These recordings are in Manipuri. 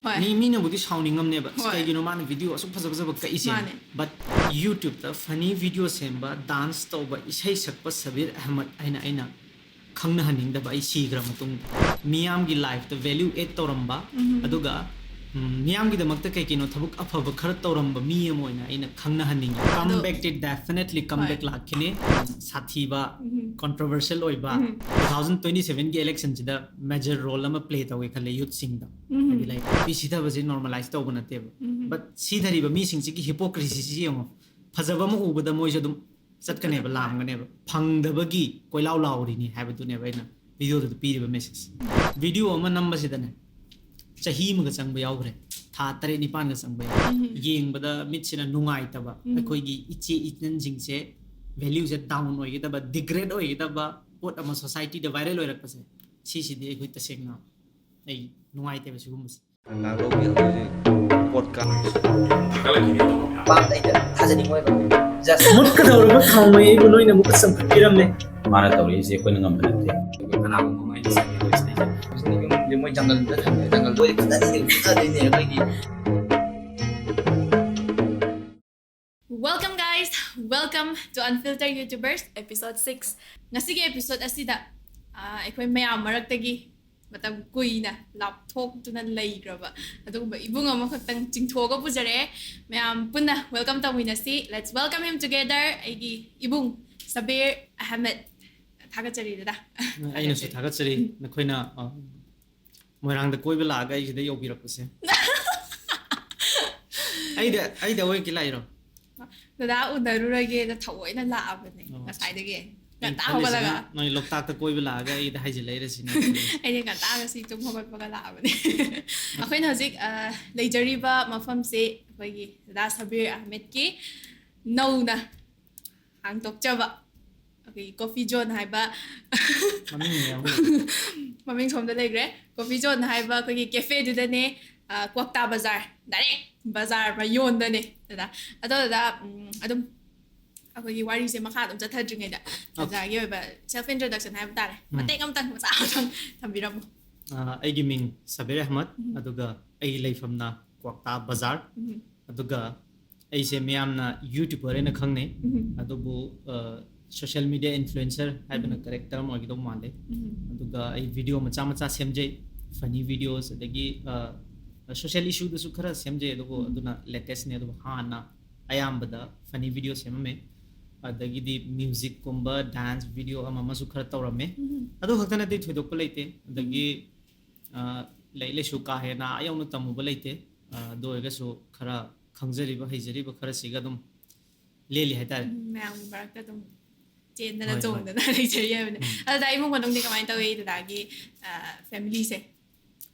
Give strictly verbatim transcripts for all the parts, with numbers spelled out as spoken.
ꯍꯣꯏ꯫ ꯃꯤ ꯃꯤꯅꯕꯨꯗꯤ ꯁꯥꯎꯅꯤꯡꯉꯝꯅꯦꯕ "ꯑꯁ, ꯍꯣꯏ꯫ ꯀꯩꯒꯤꯅꯣ ꯃꯥꯅ ꯚꯤꯗꯤꯑꯣ ꯑꯁꯨꯛ ꯐꯖ ꯐꯖꯕ ꯀꯛꯏꯁꯦ?" ꯃꯥꯅꯦ꯫ But YouTube-ꯇ funny video ꯁꯦꯝꯕ, dance ꯇꯧꯕ, ꯏꯁꯩ ꯁꯛꯄ ꯁꯕꯤꯔ ꯑꯍꯃꯗ ꯍꯥꯏꯅ ꯑꯩꯅ ꯈꯪꯅꯍꯟꯅꯤꯡꯗꯕ, ꯑꯩ ꯁꯤꯈ꯭ꯔ ꯃꯇꯨꯡꯗ ꯃꯤꯌꯥꯝꯒꯤ life-ꯇ value add ꯇꯧꯔꯝꯕ, ꯎꯝ꯫ ꯑꯗꯨꯒ ꯎꯝ, ꯃꯤꯌꯥꯝꯒꯤꯗꯃꯛꯇ ꯀꯩ ꯀꯩꯅꯣ ꯊꯕꯛ ꯑꯐꯕ ꯈꯔ ꯇꯧꯔꯝꯕ ꯃꯤ ꯑꯃ ꯑꯣꯏꯅ ꯑꯩꯅ ꯈꯪꯅꯍꯟꯅꯤꯡꯉꯤ꯫ Come ꯑꯗꯣ back-ꯇꯤ definitely come ꯍꯣꯏ꯫ back ꯂꯥꯛꯈꯤꯅꯤ꯫ ꯁꯥꯊꯤꯕ, ꯎꯝ꯫ controversial ꯑꯣꯏꯕ, ꯎꯝ꯫ Two thousand twenty seven-ꯒꯤ election-ꯁꯤꯗ major role ꯑꯃ play ꯇꯧꯒꯦ ꯈꯜꯂꯦ youth-ꯁꯤꯡꯗ꯫ ꯎꯝ꯫ ꯍꯥꯏꯗꯤ, like, ꯅꯨꯄꯤ ꯁꯤꯊꯕꯁꯦ normalize ꯇꯧꯕ ꯅꯠꯇꯦꯕ꯫ ꯎꯝ꯫ But ꯁꯤꯊꯔꯤꯕ ꯃꯤꯁꯤꯡꯁꯤꯒꯤ hypocrisy-ꯁꯤ ꯌꯦꯡꯉꯣ꯫ ꯐꯖꯕ ꯑꯃ ꯎꯕꯗ ꯃꯣꯏꯁꯨ ꯑꯗꯨꯝ ꯆꯠꯀꯅꯦꯕ, ꯂꯥꯝꯒꯅꯦꯕ꯫ ꯐꯪꯗꯕꯒꯤ ꯀꯣꯏꯂꯥꯎ ꯂꯥꯎꯔꯤꯅꯤ ꯍꯥꯏꯕꯗꯨꯅꯦꯕ ꯑꯩꯅ video-ꯗꯨꯗ ꯄꯤꯔꯤꯕ message꯫ Video ꯑꯃ ꯅꯝꯕꯁꯤꯗꯅꯦ, ꯆꯍꯤ ꯑꯃꯒ ꯆꯪꯕ ꯌꯥꯎꯈ꯭ꯔꯦ, ꯊꯥ ꯇꯔꯦꯠ ꯅꯤꯄꯥꯟꯒ ꯆꯪꯕ ꯌꯥꯎꯈ꯭ꯔꯦ꯫ ꯎꯝ꯫ ꯌꯦꯡꯕꯗ ꯃꯤꯠꯁꯤꯅ ꯅꯨꯡꯉꯥꯏꯇꯕ, ꯎꯝ꯫ ꯑꯩꯈꯣꯏꯒꯤ ꯏꯆꯦ ꯏꯆꯟꯁꯤꯡꯁꯦ value-ꯁꯦ down ꯑꯣꯏꯒꯗꯕ, degrade ꯑꯣꯏꯒꯗꯕ ꯄꯣꯠ ꯑꯃ society-ꯗ viral ꯑꯣꯏꯔꯛꯄꯁꯦ, ꯁꯤꯁꯤꯗꯤ ꯑꯩꯈꯣꯏ ꯇꯁꯦꯡꯅ ꯑꯩ ꯅꯨꯡꯉꯥꯏꯇꯦꯕ ꯁꯤꯒꯨꯝꯕꯁꯦ꯫ ꯉꯥꯡꯗꯧꯒꯤ ꯍꯧꯖꯤꯛ ꯄꯣꯠꯀ ꯊꯥꯒꯠꯂꯛꯈꯤꯅꯤ ꯑꯗꯨꯒꯨꯝꯕ ꯃꯌꯥꯝ꯫ ꯄꯥꯛ ꯂꯩꯇꯅ ꯊꯥꯖꯅꯤꯡꯉꯣꯏꯕ꯫ Just ꯃꯨꯠꯀꯗꯧꯔꯕ ꯊꯥꯎꯃꯩ ꯑꯩꯕꯨ ꯅꯣꯏꯅ ꯑꯃꯨꯛꯀ ꯆꯝꯈꯠꯄꯤꯔꯝꯃꯦ꯫ ꯃꯥꯅ ꯇꯧꯔꯛꯏꯁꯦ ꯑꯩꯈꯣꯏꯅ ꯉꯝꯕ ꯅꯠꯇꯦ꯫ ꯀꯅꯥꯒꯨꯝꯕ ꯑꯃ ꯑꯩꯅ ꯁꯛꯅꯤꯡꯕ ꯏꯁꯩꯁꯦ꯫ ꯌꯨꯝꯁꯦ ꯃꯣꯏ ꯖꯪꯒꯜꯗ ꯊꯝꯃꯦ, ꯖꯪꯒꯜꯗ ꯑꯣꯏꯅ ꯐꯖꯅ ꯐꯨꯊꯗꯣꯏꯅꯦ ꯑꯩꯈꯣꯏꯒꯤ꯫ Welcome guys, welcome to Unfiltered YouTubers episode six. ꯉꯁꯤꯒꯤ episode ꯑꯁꯤꯗ ꯑꯥ, ꯑꯩꯈꯣꯏ ꯃꯌꯥꯝ ꯃꯔꯛꯇꯒꯤ ꯃꯇꯝ ꯀꯨꯏꯅ ꯂꯥꯞꯊꯣꯛꯇꯨꯅ ꯂꯩꯈ꯭ꯔꯕ ꯑꯗꯨꯒꯨꯝꯕ ꯏꯕꯨꯡ ꯑꯃꯈꯛꯇꯪ ꯆꯤꯡꯊꯣꯛꯑꯒ ꯄꯨꯖꯔꯛꯑꯦ꯫ ꯃꯌꯥꯝ ꯄꯨꯟꯅ welcome ꯇꯧꯃꯤꯟꯅꯁꯤ꯫ Let's welcome him together. ꯑꯩꯒꯤ ꯏꯕꯨꯡ ꯁꯕꯤꯔ ꯑꯍꯃꯗ꯫ ꯊꯥꯒꯠꯆꯔꯤ ꯗꯗꯥ꯫ ꯑꯩꯅꯁꯨ ꯊꯥꯒꯠꯆꯔꯤ ꯅꯈꯣꯏꯅ, ꯑ, ꯃꯣꯏꯔꯥꯡꯗ ꯀꯣꯏꯕ ꯂꯥꯛꯑꯒ ꯑꯩꯁꯤꯗ ꯌꯧꯕꯤꯔꯛꯄꯁꯦ꯫ ꯑꯩꯗ ꯑꯩꯗ ꯑꯣꯏꯒꯤ ꯂꯥꯛꯏꯔꯣ? ꯗꯗꯥ ꯎꯅꯔꯨꯔꯒꯦꯅ ꯊꯑꯣꯏꯅ ꯂꯥꯛꯑꯕꯅꯦ ꯑꯣ, ꯉꯁꯥꯏꯗꯒꯤ꯫ ꯑꯩꯅ ꯉꯟꯇꯥ ꯈꯜꯂꯤꯁꯤꯅ ꯍꯧꯒꯠꯂꯒ꯫ ꯅꯣꯏ ꯂꯣꯛꯇꯥꯛꯇ ꯀꯣꯏꯕ ꯂꯥꯛꯑꯒ ꯑꯩꯗ ꯍꯥꯏꯖꯤꯜꯂꯛꯏꯔ ꯁꯤꯅꯦ꯫ ꯑꯩꯗꯤ ꯉꯟꯇꯥ ꯉꯁꯤ ꯇꯨꯝ ꯍꯧꯒꯠꯄꯒ ꯂꯥꯛꯑꯕꯅꯦ꯫ ꯑꯩꯈꯣꯏꯅ ꯍꯧꯖꯤꯛ ꯑ, ꯂꯩꯖꯔꯤꯕ ꯃꯐꯝꯁꯦ ꯑꯩꯈꯣꯏꯒꯤ ꯗꯗꯥ ꯁꯕꯤꯔ ꯑꯍꯃꯦꯗꯀꯤ ꯅꯧꯅ ꯍꯥꯡꯗꯣꯛꯆꯕ ꯑꯩꯈꯣꯏꯒꯤ Coffee Zone ꯍꯥꯏꯕ ꯃꯃꯤꯡ ꯌꯥꯎꯕ꯫ ꯃꯃꯤꯡ ꯁꯣꯝꯗ ꯂꯩꯈ꯭ꯔꯦ꯫ Coffee Zone ꯍꯥꯏꯕ ꯑꯩꯈꯣꯏꯒꯤ cafe-ꯗꯨꯗꯅꯦ, ꯑ, ꯀ꯭ꯋꯥꯛꯇꯥ ꯕꯖꯥꯔ, direct ꯕꯖꯥꯔ ꯃꯌꯣꯟꯗꯅꯦ ꯗꯗꯥ꯫ ꯑꯗꯣ ꯗꯗꯥ, ꯎꯝ, ꯑꯗꯨꯝ ꯑꯩꯈꯣꯏꯒꯤ ꯋꯥꯔꯤꯁꯦ ꯃꯈꯥ ꯑꯗꯨꯝ ꯆꯠꯊꯗ꯭ꯔꯤꯉꯩꯗ ꯗꯗꯥꯒꯤ ꯑꯣꯏꯕ self introduction ꯍꯥꯏꯕ ꯇꯥꯔꯦ, ꯎꯝ꯫ ꯃꯇꯦꯛ ꯑꯃꯇꯪ ꯃꯆꯥ ꯑꯃꯇꯪ ꯊꯝꯕꯤꯔꯝꯃꯣ꯫ ꯑ, ꯑꯩꯒꯤ ꯃꯤꯡ ꯁꯕꯤꯔ ꯑꯍꯃꯗ, ꯎꯝ꯫ ꯑꯗꯨꯒ ꯑꯩꯒꯤ ꯂꯩꯐꯝꯅ ꯀ꯭ꯋꯥꯛꯇꯥ ꯕꯖꯥꯔ꯫ ꯎꯝ꯫ ꯑꯗꯨꯒ ꯑꯩꯁꯦ ꯃꯤꯌꯥꯝꯅ YouTuber ꯍꯥꯏꯅ ꯈꯪꯅꯩ, ꯎꯝ꯫ ꯑꯗꯨꯕꯨ, ꯑ, social media influencer ꯍꯥꯏꯕꯅ ꯎꯝ꯫ Correct term ꯑꯣꯏꯒꯗꯧ ꯃꯥꯜꯂꯦ꯫ ꯎꯝ꯫ ꯑꯗꯨꯒ ꯑꯩ video ꯃꯆꯥ ꯃꯆꯥ ꯁꯦꯝꯖꯩ, funny videos, ꯑꯗꯒꯤ, ꯑ, social issueꯗꯁꯨ ꯈꯔ ꯁꯦꯝꯖꯩ, ꯑꯗꯨꯕꯨ ꯎꯝ꯫ ꯑꯗꯨꯅ latestꯅꯦ꯫ ꯑꯗꯨꯕꯨ ꯍꯥꯟꯅ ꯑꯌꯥꯝꯕꯗ funny video ꯁꯦꯝꯃꯝꯃꯦ, ꯑꯗꯒꯤꯗꯤ musicꯀꯨꯝꯕ dance video ꯑꯃ ꯑꯃꯁꯨ ꯈꯔ ꯇꯧꯔꯝꯃꯦ꯫ ꯎꯝ꯫ ꯑꯗꯨ ꯈꯛꯇ ꯅꯠꯇꯦ, ꯊꯣꯏꯗꯣꯛꯄ ꯂꯩꯇꯦ꯫ ꯑꯗꯒꯤ, ꯎꯝ꯫ ꯑ, ꯂꯥꯏꯔꯤꯛ ꯂꯥꯏꯁꯨ ꯀꯥ ꯍꯦꯟꯅ ꯑꯥ ꯌꯧꯅ ꯇꯝꯃꯨꯕ ꯂꯩꯇꯦ꯫ ꯑ, ꯑꯗꯨ ꯑꯣꯏꯔꯒꯁꯨ ꯈꯔ ꯈꯪꯖꯔꯤꯕ, ꯍꯩꯖꯔꯤꯕ ꯈꯔꯁꯤꯒ ꯑꯗꯨꯝ ꯂꯦꯜꯂꯤ ꯍꯥꯏꯇꯥꯔꯦ꯫ ꯎꯝ, ꯃꯌꯥꯝꯒꯤ ꯃꯔꯛꯇ ꯑꯗꯨꯝ ꯆꯦꯟꯗꯅ ꯍꯣꯏ, ꯍꯣꯏ꯫ ꯆꯣꯡꯗꯅ ꯂꯩꯖꯔꯤ ꯍꯥꯏꯕꯅꯦ꯫ ꯎꯝ꯫ ꯑꯗꯨꯗ ꯏꯃꯨꯡ ꯃꯅꯨꯡꯗꯤ ꯀꯃꯥꯏꯅ ꯇꯧꯏ, ꯗꯗꯥꯒꯤ, ꯑ, familyꯁꯦ?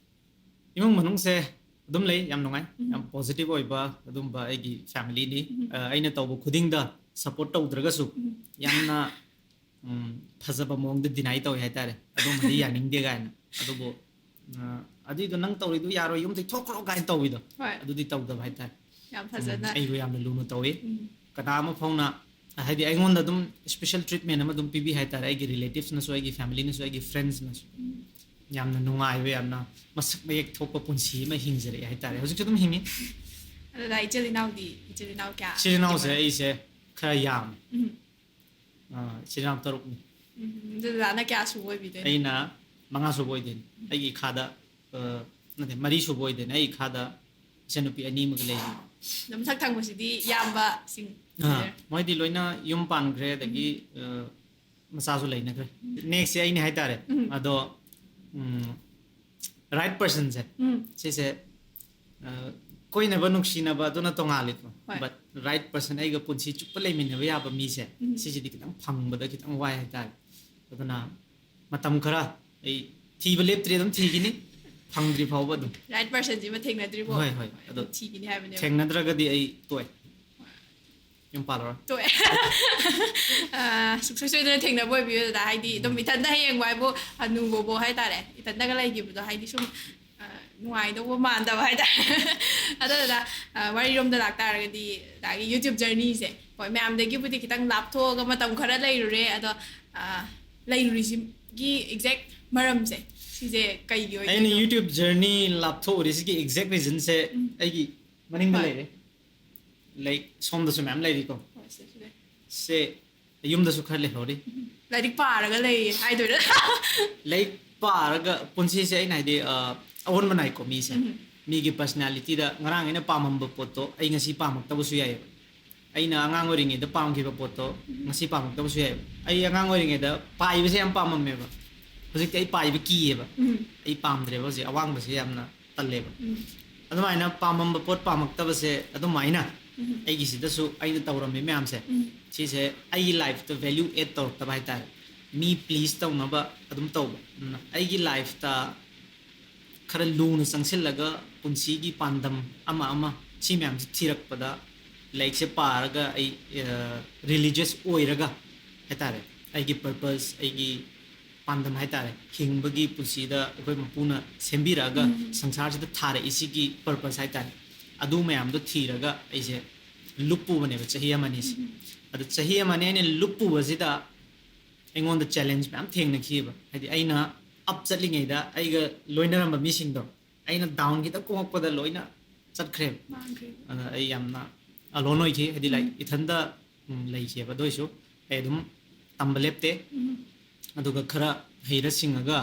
ꯏꯃꯨꯡ ꯃꯅꯨꯡꯁꯦ ꯑꯗꯨꯝ ꯂꯩ, ꯌꯥꯝ ꯅꯨꯡꯉꯥꯏ, ꯎꯝ꯫ ꯌꯥꯝ positive ꯑꯣꯏꯕ ꯑꯗꯨꯝꯕ ꯑꯩꯒꯤ familyꯅꯤ꯫ ꯎꯝ꯫ ꯑ, ꯑꯩꯅ ꯇꯧꯕ ꯈꯨꯗꯤꯡꯗ support ꯇꯧꯗ꯭ꯔꯒꯁꯨ ꯎꯝ꯫ ꯌꯥꯝꯅ, ꯎꯝ, ꯐꯖꯕ ꯃꯑꯣꯡꯗ deny ꯇꯧꯏ ꯍꯥꯏꯇꯥꯔꯦ꯫ ꯑꯗꯨꯝꯕꯗꯤ ꯌꯥꯅꯤꯡꯗꯦ ꯀꯥꯏꯅ꯫ ꯑꯗꯨꯕꯨ, ꯑ, "ꯑꯗꯨꯏꯗꯣ ꯅꯪ ꯇꯧꯔꯤꯗꯣ ꯌꯥꯔꯣꯏ, ꯌꯨꯝꯗꯩ ꯊꯣꯛꯈ꯭ꯔꯣ" ꯀꯥꯏꯅ ꯇꯧꯕꯤꯗꯣ, ꯍꯣꯏ꯫ ꯑꯗꯨꯗꯤ ꯇꯧꯗꯕ ꯍꯥꯏꯇꯥꯔꯦ꯫ ꯌꯥꯝ ꯐꯖꯅ꯫ ꯎꯝ, ꯑꯩꯕꯨ ꯌꯥꯝꯅ ꯂꯨꯅ ꯇꯧꯏ꯫ ꯎꯝ꯫ ꯀꯅꯥ ꯑꯃ ꯐꯥꯎꯅ, ꯍꯥꯏꯗꯤ, ꯑꯩꯉꯣꯟꯗ ꯑꯗꯨꯝ special treatment ꯑꯃ ꯑꯗꯨꯝ ꯄꯤꯕꯤ ꯍꯥꯏꯇꯥꯔꯦ, ꯑꯩꯒꯤ relativesꯅꯁꯨ, ꯑꯩꯒꯤ familyꯅꯁꯨ, ꯑꯩꯒꯤ friendsꯅꯁꯨ꯫ ꯎꯝ꯫ ꯌꯥꯝꯅ ꯅꯨꯡꯉꯥꯏꯕ, ꯌꯥꯝꯅ ꯃꯁꯛ ꯃꯌꯦꯛ ꯊꯣꯛꯄ ꯄꯨꯟꯁꯤ ꯑꯃ ꯍꯤꯡꯖꯔꯛꯑꯦ ꯍꯥꯏꯇꯥꯔꯦ꯫ ꯍꯧꯖꯤꯛꯁꯨ ꯑꯗꯨꯝ ꯍꯤꯡꯉꯤ꯫ ꯑꯗꯨꯗ ꯏꯆꯤꯜ ꯏꯅꯥꯎꯗꯤ, ꯏꯆꯤꯜ ꯏꯅꯥꯎ ꯀꯌꯥ? ꯏꯆꯤꯜ ꯏꯅꯥꯎꯁꯦ ꯂꯩꯕ? ꯑꯩꯁꯦ ꯈꯔ ꯌꯥꯝꯃꯦ꯫ ꯎꯝ꯫ ꯑꯥ, ꯏꯆꯤꯜ ꯏꯅꯥꯎ ꯇꯔꯨꯛꯅꯤ꯫ ꯎꯝ, ꯑꯗꯨ ꯗꯗꯥꯅ ꯀꯌꯥ ꯁꯨꯕ ꯑꯣꯏꯕꯤꯗꯣꯏꯅꯣ? ꯑꯩꯅ ꯃꯉꯥ ꯁꯨꯕ ꯑꯣꯏꯗꯣꯏꯅꯤ꯫ ꯑꯩꯒꯤ ꯏꯈꯥꯗ, ꯑ, ꯅꯠꯇꯦ, ꯃꯔꯤ ꯁꯨꯕ ꯑꯣꯏꯗꯣꯏꯅꯦ꯫ ꯑꯩ ꯏꯈꯥꯗ ꯏꯆꯟꯅꯨꯄꯤ ꯑꯅꯤ ꯑꯃꯒ ꯂꯩꯔꯤ꯫ ꯑꯗꯣ ꯃꯊꯛ ꯊꯪꯕꯁꯤꯗꯤ ꯏꯌꯥꯝꯕꯁꯤꯡ ꯑꯥ, ꯑꯣꯏꯗꯣꯏꯔꯥ? ꯃꯣꯏꯗꯤ ꯂꯣꯏꯅ ꯌꯨꯝ ꯄꯥꯟꯈ꯭ꯔꯦ, ꯑꯗꯒꯤ, ꯎꯝ꯫ ꯑ, ꯃꯆꯥꯁꯨ ꯂꯩꯅꯈ꯭ꯔꯦ꯫ ꯎꯝ꯫ Nextꯁꯦ ꯑꯩꯅꯤ ꯍꯥꯏꯇꯥꯔꯦ꯫ ꯎꯝ꯫ ꯑꯗꯣ, ꯎꯝ, right personꯁꯦ, ꯎꯝ꯫ ꯁꯤꯁꯦ, ꯑ, ꯀꯣꯏꯅꯕ ꯅꯨꯡꯁꯤꯅꯕ ꯑꯗꯨꯅ ꯇꯣꯉꯥꯜꯂꯤꯀꯣ꯫ ꯍꯣꯏ꯫ But right person, ꯑꯩꯒ ꯄꯨꯟꯁꯤ ꯆꯨꯞꯄ ꯂꯩꯃꯤꯟꯅꯕ ꯌꯥꯕ ꯃꯤꯁꯦ, ꯎꯝ꯫ ꯁꯤꯁꯤꯗꯤ ꯈꯤꯇꯪ ꯐꯪꯕꯗ ꯈꯤꯇꯪ ꯋꯥꯏ ꯍꯥꯏꯇꯥꯔꯦ꯫ ꯑꯗꯨꯅ ꯃꯇꯝ ꯈꯔ ꯑꯩ ꯊꯤꯕ ꯂꯦꯞꯇ꯭ꯔꯤ, ꯑꯗꯨꯝ ꯊꯤꯈꯤꯅꯤ, ꯐꯪꯗ꯭ꯔꯤ ꯐꯥꯎꯕ ꯑꯗꯨꯝ꯫ Right personꯁꯤꯃ ꯊꯦꯡꯅꯗ꯭ꯔꯤꯕꯣ? ꯍꯣꯏ, ꯍꯣꯏ꯫ ꯑꯗꯨꯝ ꯑꯗꯣ ꯊꯤꯈꯤꯅꯤ ꯍꯥꯏꯕꯅꯦꯕ꯫ ꯊꯦꯡꯅꯗ꯭ꯔꯒꯗꯤ ꯑꯩ ꯇꯣꯛꯑꯦ꯫ ꯌꯨꯝ ꯄꯥꯜꯂꯔꯣꯏ꯫ ꯇꯣꯛꯑꯦ꯫ ꯑꯥ, ꯁꯨꯡꯁꯣꯏ ꯁꯣꯏꯗꯅ ꯊꯦꯡꯅꯕ ꯑꯣꯏꯕꯤꯌꯨ, ꯗꯗꯥ꯫ ꯍꯥꯏꯗꯤ, ꯑꯗꯨꯝ ꯎꯝ꯫ ꯏꯊꯟꯗ ꯍꯌꯦꯡꯋꯥꯏꯕꯨ ꯍꯅꯨꯕꯕꯨ ꯍꯥꯏꯇꯥꯔꯦ, ꯏꯊꯟꯗꯒ ꯂꯩꯈꯤꯕꯗꯣ, ꯍꯥꯏꯗꯤ, ꯁꯨꯝ, ꯑꯥ, ꯅꯨꯡꯉꯥꯏꯗꯧꯕ ꯃꯥꯟꯗꯕ ꯍꯥꯏꯇꯥꯔꯦ꯫ ꯑꯗꯣ, ꯗꯗꯥ, ꯑꯥ, ꯋꯥꯔꯤꯔꯣꯝꯗ ꯂꯥꯛꯇꯥꯔꯒꯗꯤ, ꯗꯗꯥꯒꯤ YouTube journeyꯁꯦ, ꯍꯣꯏ, ꯃꯌꯥꯝꯗꯒꯤꯕꯨꯗꯤ ꯈꯤꯇꯪ ꯂꯥꯞꯊꯣꯛꯑꯒ ꯃꯇꯝ ꯈꯔ ꯂꯩꯔꯨꯔꯦ, ꯑꯗꯣ, ꯑꯥ, ꯂꯩꯔꯨꯔꯤꯁꯤꯒꯤ exact ꯃꯔꯝꯁꯦ, ꯁꯤꯁꯦ ꯀꯩꯒꯤ ꯑꯩꯅ ꯑꯣꯏꯗꯣꯏꯅꯣ? YouTube journey ꯂꯥꯞꯊꯣꯛꯎꯔꯤꯁꯤꯒꯤ exact reason ꯁꯦ ꯎꯝ. ꯑꯩꯒꯤ ꯃꯅꯤꯡꯗ ꯍꯣꯏ. ꯂꯩꯔꯦ, ꯂꯥꯏꯛ ꯁꯣꯝꯗꯁꯨ ꯃꯌꯥꯝ ꯂꯩꯔꯤꯀꯣ꯫ ꯍꯣꯏ, ꯁꯤꯁꯨ ꯂꯩ. ꯁꯦ ꯌꯨꯝꯗꯁꯨ ꯈꯔ ꯂꯩꯍꯧꯔꯤ. ꯂꯥꯏꯔꯤꯛ ꯄꯥꯔꯒ ꯂꯩ ꯍꯥꯏꯗꯣꯏꯔꯥ? ꯂꯥꯏꯔꯤꯛ ꯄꯥꯔꯒ ꯄꯨꯟꯁꯤꯁꯦ, ꯑꯩꯅ ꯍꯥꯏꯗꯤ, ꯑ, ꯑꯑꯣꯟꯕ ꯅꯥꯏꯀꯣ ꯃꯤꯁꯦ. ꯎꯝ. ꯃꯤꯒꯤ personality ꯗ ꯉꯔꯥꯡ ꯑꯩꯅ ꯄꯥꯝꯃꯝꯕ ꯄꯣꯠꯇꯣ ꯑꯩ ꯉꯁꯤ ꯄꯥꯝꯃꯛꯇꯕꯁꯨ ꯌꯥꯏꯌꯦꯕ. ꯑꯩꯅ ꯑꯉꯥꯡ ꯑꯣꯏꯔꯤꯉꯩꯗ ꯄꯥꯝꯈꯤꯕ ꯄꯣꯠꯇꯣ ꯉꯁꯤ ꯄꯥꯝꯃꯛꯇꯕꯁꯨ ꯌꯥꯏꯌꯦꯕ. ꯑꯩ ꯑꯉꯥꯡ ꯑꯣꯏꯔꯤꯉꯩꯗ ꯄꯥꯏꯕꯁꯦ ꯌꯥꯝ ꯄꯥꯝꯃꯝꯃꯦꯕ. ꯍꯧꯖꯤꯛꯇꯤ ꯑꯩ ꯄꯥꯏꯕ ꯀꯤꯌꯦꯕ. ꯎꯝ. ꯑꯩ ꯄꯥꯝꯗ꯭ꯔꯦꯕ ꯍꯧꯖꯤꯛ, ꯑꯋꯥꯡꯕꯁꯦ ꯌꯥꯝꯅ ꯇꯜꯂꯦꯕ. ꯎꯝ. ꯑꯗꯨꯃꯥꯏꯅ ꯄꯥꯝꯃꯝꯕ ꯄꯣꯠ ꯄꯥꯝꯃꯛꯇꯕꯁꯦ ꯑꯗꯨꯃꯥꯏꯅ ꯎꯝ. ꯑꯩꯒꯤꯁꯤꯗꯁꯨ ꯑꯩꯅ ꯇꯧꯔꯝꯃꯤ ꯃꯌꯥꯝꯁꯦ, ꯎꯝ. ꯁꯤꯁꯦ ꯑꯩꯒꯤ life ꯇ value add ꯇꯧꯔꯛꯇꯕ ꯍꯥꯏꯇꯥꯔꯦ. ꯃꯤ please ꯇꯧꯅꯕ ꯑꯗꯨꯝ ꯇꯧꯕ. ꯑꯗꯨꯅ ꯑꯩꯒꯤ life ꯇ ꯈꯔ ꯂꯨꯅ ꯆꯪꯁꯤꯜꯂꯒ ꯄꯨꯟꯁꯤꯒꯤ ꯄꯥꯟꯗꯝ ꯑꯃ ꯑꯃ ꯁꯤ ꯃꯌꯥꯝꯁꯦ ꯊꯤꯔꯛꯄꯗ, ꯂꯥꯏꯔꯤꯛꯁꯦ ꯄꯥꯔꯒ ꯑꯩ, ꯑ, religious ꯑꯣꯏꯔꯒ ꯍꯥꯏꯇꯥꯔꯦ, ꯑꯩꯒꯤ purpose, ꯑꯩꯒꯤ ꯄꯥꯟꯗꯝ ꯍꯥꯏꯇꯥꯔꯦ, ꯍꯤꯡꯕꯒꯤ ꯄꯨꯟꯁꯤꯗ ꯑꯩꯈꯣꯏ ꯃꯄꯨꯅ ꯁꯦꯝꯕꯤꯔꯛꯑꯒ ꯎꯝ. ꯁꯪꯁꯥꯔꯁꯤꯗ ꯊꯥꯔꯛꯏꯁꯤꯒꯤ purpose ꯍꯥꯏꯇꯥꯔꯦ, ꯑꯗꯨ ꯃꯌꯥꯝꯗꯣ ꯊꯤꯔꯒ ꯑꯩꯁꯦ ꯂꯨꯞꯄꯨꯕꯅꯦꯕ ꯆꯍꯤ ꯑꯃꯅꯤꯁꯦ. ꯑꯗꯣ ꯆꯍꯤ ꯑꯃꯅꯤ ꯑꯩꯅ ꯂꯨꯞꯄꯨꯕꯁꯤꯗ ꯑꯩꯉꯣꯟꯗ challenge ꯃꯌꯥꯝ ꯊꯦꯡꯅꯈꯤꯑꯕ. ꯍꯥꯏꯗꯤ ꯑꯩꯅ up ꯆꯠꯂꯤꯉꯩꯗ ꯑꯩꯒ ꯂꯣꯏꯅꯔꯝꯕ ꯃꯤꯁꯤꯡꯗꯣ ꯑꯩꯅ down ꯈꯤꯇꯪ ꯀꯣꯡꯉꯛꯄꯗ ꯂꯣꯏꯅ ꯆꯠꯈ꯭ꯔꯦꯕ. ꯃꯥꯡꯈ꯭ꯔꯦ. ꯑꯗ ꯑꯩ ꯌꯥꯝꯅ alone ꯑꯣꯏꯈꯤ, ꯍꯥꯏꯗꯤ, like, ꯎꯝ. ꯏꯊꯟꯗ, ꯎꯝ, ꯂꯩꯈꯤꯑꯕ꯫ ꯑꯗꯨ ꯑꯣꯏꯁꯨ ꯑꯩ ꯑꯗꯨꯝ ꯇꯝꯕ ꯂꯦꯞꯇꯦ. ꯎꯝ. ꯑꯗꯨꯒ ꯈꯔ ꯍꯩꯔ ꯁꯤꯡꯉꯒ,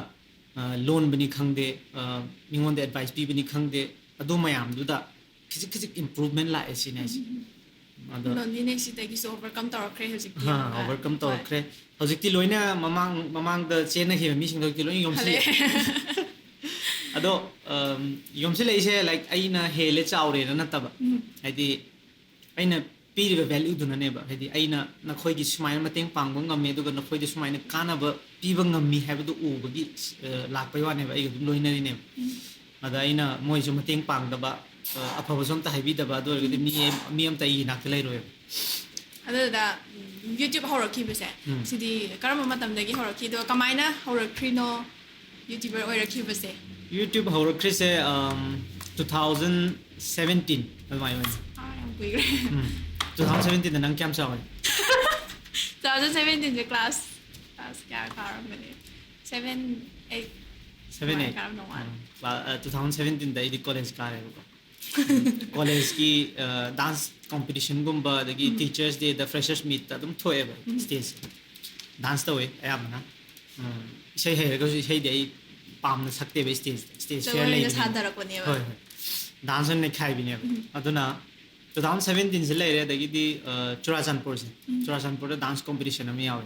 ꯑ, ꯂꯣꯟꯕꯅꯤ ꯈꯪꯗꯦ, ꯑ, ꯃꯤꯉꯣꯟꯗ advice ꯄꯤꯕꯅꯤ ꯈꯪꯗꯦ, ꯑꯗꯨ ꯃꯌꯥꯝꯗꯨꯗ ꯈꯤꯖꯤꯛ ꯈꯤꯖꯤꯛ improvement ꯂꯥꯛꯑꯦ ꯁꯤꯅꯦ ꯍꯥꯏꯁꯦ꯫ ꯑꯗꯣ Loneliness ꯁꯤꯗꯒꯤꯁꯨ overcome ꯇꯧꯔꯛꯈ꯭ꯔꯦ ꯍꯧꯖꯤꯛꯇꯤ. ꯍꯥ, ꯑꯃꯨꯛꯀ. overcome ꯍꯣꯏ. ꯇꯧꯔꯛꯈ꯭ꯔꯦ꯫ ꯍꯧꯖꯤꯛꯇꯤ ꯂꯣꯏꯅ ꯃꯃꯥꯡ, ꯃꯃꯥꯡꯗ ꯆꯦꯟꯅꯈꯤꯕ ꯃꯤꯁꯤꯡꯗꯣ ꯍꯧꯖꯤꯛꯇꯤ ꯂꯣꯏꯅ ꯌꯣꯝꯁꯤꯜꯂꯛꯑꯦ꯫ ꯍꯜꯂꯛꯑꯦ. ꯑꯗꯣ, ꯑꯝ, ꯌꯣꯝꯁꯤꯜꯂꯛꯏꯁꯦ, like, ꯑꯩꯅ ꯍꯦꯜꯂꯦ ꯆꯥꯎꯔꯦꯅ ꯅꯠꯇꯕ, ꯎꯝ. ꯍꯥꯏꯗꯤ ꯑꯩꯅ ꯄꯤꯔꯤꯕ value ꯗꯨꯅꯅꯦꯕ, ꯍꯥꯏꯗꯤ ꯑꯩꯅ ꯅꯈꯣꯏꯒꯤ ꯁꯨꯃꯥꯏꯅ ꯃꯇꯦꯡ ꯄꯥꯡꯕ ꯉꯝꯃꯤ, ꯑꯗꯨꯒ ꯅꯈꯣꯏꯗ ꯁꯨꯃꯥꯏꯅ ꯀꯥꯟꯅꯕ ꯄꯤꯕ ꯉꯝꯃꯤ ꯍꯥꯏꯕꯗꯨ ꯎꯕꯒꯤ, ꯑ, ꯂꯥꯛꯄꯩ ꯋꯥꯅꯦꯕ, ꯑꯩꯒ ꯑꯗꯨꯝ ꯂꯣꯏꯅꯔꯤꯅꯦꯕ꯫ ꯎꯝ. ꯑꯗ ꯑꯩꯅ ꯃꯣꯏꯁꯨ ꯃꯇꯦꯡ ꯄꯥꯡꯗꯕ, ꯑ, ꯑꯐꯕꯁꯨ ꯑꯝꯇ ꯍꯥꯏꯕꯤꯗꯕ, ꯑꯗꯨ ꯑꯣꯏꯔꯒꯗꯤ ꯃꯤ, ꯃꯤ ꯑꯝꯇ ꯑꯩꯒꯤ ꯏꯅꯥꯛꯇ ꯂꯩꯔꯣꯏꯕ꯫ ꯑꯗꯨꯗ, ꯎꯝ, YouTube ꯍꯧꯔꯛꯈꯤꯕꯁꯦ, ꯎꯝ. ꯁꯤꯗꯤ ꯀꯔꯝꯕ ꯃꯇꯝꯗꯒꯤ ꯍꯧꯔꯛꯈꯤꯗꯣ, ꯀꯃꯥꯏꯅ ꯍꯧꯔꯛꯈ꯭ꯔꯤꯅꯣ YouTuber ꯑꯣꯏꯔꯛꯈꯤꯕꯁꯦ? YouTube ꯍꯧꯔꯛꯈ꯭ꯔꯤꯁꯦ, ꯑꯝ, two thousand seventeen ꯑꯗꯨꯃꯥꯏꯅ ꯑꯣꯏꯅ꯫ ꯑꯥ, ꯌꯥꯝ ꯀꯨꯏꯔꯦ. ꯎꯝ. Two thousand seventeen ꯗ ꯅꯪ ꯀꯌꯥꯝ ꯆꯥꯎꯔꯦ? Two thousand seventeen ꯁꯦ class, class ꯀꯌꯥ ꯀꯥꯔꯝꯕꯅꯦ? Seven, eight, ꯁꯚꯦꯟ ꯑꯗꯨꯃꯥꯏꯅ ꯑꯩꯠ ꯀꯥꯔꯝꯗꯧ ꯃꯥꯜꯂꯦ. ꯇꯨ ꯊꯥꯎꯖꯟ ꯁꯚꯦꯟꯇꯤꯟꯗ ꯑꯩꯗꯤ ꯀꯣꯂꯦꯖ ꯀꯥꯔꯦꯕꯀꯣ. ꯀꯣꯂꯦꯖꯀꯤ ꯗꯥꯟꯁ ꯀꯣꯝꯄꯤꯇꯤꯁꯟꯒꯨꯝꯕ, ꯑꯗꯒꯤ ꯇꯤꯆꯔꯁ ꯗꯦꯗ, ꯐ꯭ꯔꯦꯁꯔꯁ ꯃꯤꯠꯇ ꯑꯗꯨꯝ ꯊꯣꯛꯑꯦꯕ ꯁ꯭ꯇꯦꯖꯁꯦ. ꯗꯥꯟꯁ ꯇꯧꯋꯦ ꯑꯌꯥꯝꯕꯅ. ꯎꯝ, ꯏꯁꯩ ꯍꯩꯔꯒꯁꯨ ꯏꯁꯩꯗꯤ ꯑꯩ ꯄꯥꯝꯅ ꯁꯛꯇꯦꯕ ꯁ꯭ꯇꯦꯖꯇ. ꯁ꯭ꯇꯦꯖ ꯐꯤꯌꯔ ꯖꯒꯣꯏ ꯑꯣꯏꯅ ꯂꯩꯕꯅꯤꯅ. ꯁꯥꯊꯔꯛꯄꯅꯦꯕ. ꯍꯣꯏ, ꯍꯣꯏ. ꯗꯥꯟꯁ ꯑꯣꯏꯅ ꯅꯩꯈꯥꯏꯕꯤꯅꯦꯕ. ꯑꯗꯨꯅ ꯇꯨ ꯊꯥꯎꯖꯟ ꯁꯚꯦꯟꯇꯤꯟꯁꯦ ꯂꯩꯔꯦ, ꯑꯗꯒꯤꯗꯤ ꯑ, ꯆꯨꯔꯥꯆꯥꯟꯄꯨꯔꯁꯦ, ꯆꯨꯔꯥꯆꯥꯟꯄꯨꯔꯗ ꯗꯥꯟꯁ ꯀꯣꯝꯄꯤꯇꯤꯁꯟ ꯑꯃ ꯌꯥꯎꯋꯦ.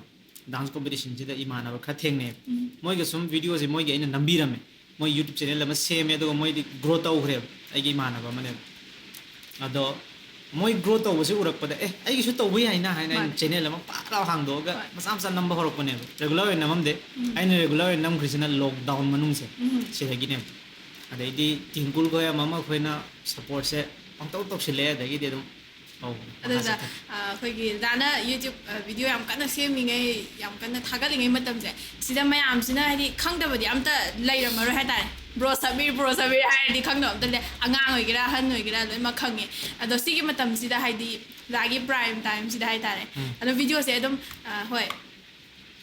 ꯗꯥꯟꯁ ꯀꯣꯝꯄꯤꯇꯤꯁꯟꯁꯤꯗ ꯏꯃꯥꯟꯅꯕ ꯈꯔ ꯊꯦꯡꯅꯩꯌꯦꯕ. ꯃꯣꯏꯒ ꯁꯨꯝ ꯚꯤꯗꯤꯑꯣꯁꯦ ꯃꯣꯏꯒꯤ ꯑꯩꯅ ꯅꯝꯕꯤꯔꯝꯃꯦ. ꯃꯣꯏ ꯌꯨꯇ꯭ꯌꯨꯕ ꯆꯦꯅꯦꯜ ꯑꯃ ꯁꯦꯝꯃꯦ, ꯑꯗꯨꯒ ꯃꯣꯏꯗꯤ ꯒ꯭ꯔꯣ ꯇꯧꯈ꯭ꯔꯦꯕ, ꯑꯩꯒꯤ ꯏꯃꯥꯟꯅꯕ ꯑꯃꯅꯦꯕ. ꯑꯗꯣ ꯃꯣꯏ ꯒ꯭ꯔꯣ ꯇꯧꯕꯁꯦ ꯎꯔꯛꯄꯗ, "ꯑꯦ, ꯑꯩꯒꯤꯁꯨ ꯇꯧꯕ ꯌꯥꯏꯅ" ꯍꯥꯏꯅ ꯑꯩꯅ ꯃꯥꯅꯦ. ꯆꯦꯅꯦꯜ ꯑꯃ ꯄꯥꯛ ꯂꯥꯎ ꯍꯥꯡꯗꯣꯛꯑꯒ ꯍꯣꯏ. ꯃꯆꯥ ꯃꯆꯥ ꯅꯝꯕ ꯍꯧꯔꯛꯄꯅꯦꯕ. ꯔꯦꯒꯨꯂꯔ ꯑꯣꯏꯅ ꯅꯝꯃꯝꯗꯦ. ꯑꯩꯅ ꯔꯦꯒꯨꯂꯔ ꯑꯣꯏꯅ ꯅꯝꯈ꯭ꯔꯤꯁꯤꯅ ꯂꯣꯛꯗꯥꯎꯟ ꯃꯅꯨꯡꯁꯦ, ꯁꯤꯗꯒꯤꯅꯦꯕ. ꯑꯗꯩꯗꯤ ꯇꯤꯡꯀꯨꯜ ꯈꯣꯏ ꯑꯃ ꯑꯃ ꯑꯩꯈꯣꯏꯅ ꯁꯞꯄꯣꯔꯠꯁꯦ ꯄꯪꯇꯧ ꯇꯧꯁꯤꯜꯂꯛꯑꯦ, ꯑꯗꯒꯤꯗꯤ ꯑꯗꯨꯝ ꯇꯧꯕꯅꯦ. ꯃꯈꯥ ꯑꯗꯨꯗ ꯆꯠꯊꯔꯦ. ꯑ, ꯑꯩꯈꯣꯏꯒꯤ ꯗꯥꯅ ꯌꯨꯇ꯭ꯌꯨꯕ ꯚꯤꯗꯤꯑꯣ ꯌꯥꯝ ꯀꯟꯅ ꯁꯦꯝꯃꯤꯉꯩ, ꯌꯥꯝ ꯀꯟꯅ ꯊꯥꯒꯠꯂꯤꯉꯩ ꯃꯇꯝꯁꯦ, ꯁꯤꯗ ꯃꯌꯥꯝꯁꯤꯅ ꯍꯥꯏꯗꯤ ꯈꯪꯗꯕꯗꯤ ꯑꯝꯇ ꯂꯩꯔꯝꯃꯔꯣꯏ ꯍꯥꯏꯇꯥꯔꯦ. "ꯕ꯭ꯔꯣ ꯁꯕꯤꯔ, ꯕ꯭ꯔꯣ ꯁꯕꯤꯔ" ꯍꯥꯏꯔꯗꯤ ꯈꯪꯗꯕ ꯑꯝꯇ ꯂꯩ, ꯑꯉꯥꯡ ꯑꯣꯏꯒꯦꯔꯥ ꯑꯍꯟ ꯑꯣꯏꯒꯦꯔꯥ ꯂꯣꯏꯅꯃꯛ ꯈꯪꯉꯦ. ꯑꯗꯣ ꯁꯤꯒꯤ ꯃꯇꯝꯁꯤꯗ ꯍꯥꯏꯗꯤ ꯗꯥꯒꯤ ꯄ꯭ꯔꯥꯏꯝ ꯇꯥꯏꯝꯁꯤꯗ ꯍꯥꯏꯇꯥꯔꯦ, ꯑꯗꯣ ꯚꯤꯗꯤꯑꯣꯁꯦ ꯑꯗꯨꯝ ꯑ, ꯍꯣꯏ,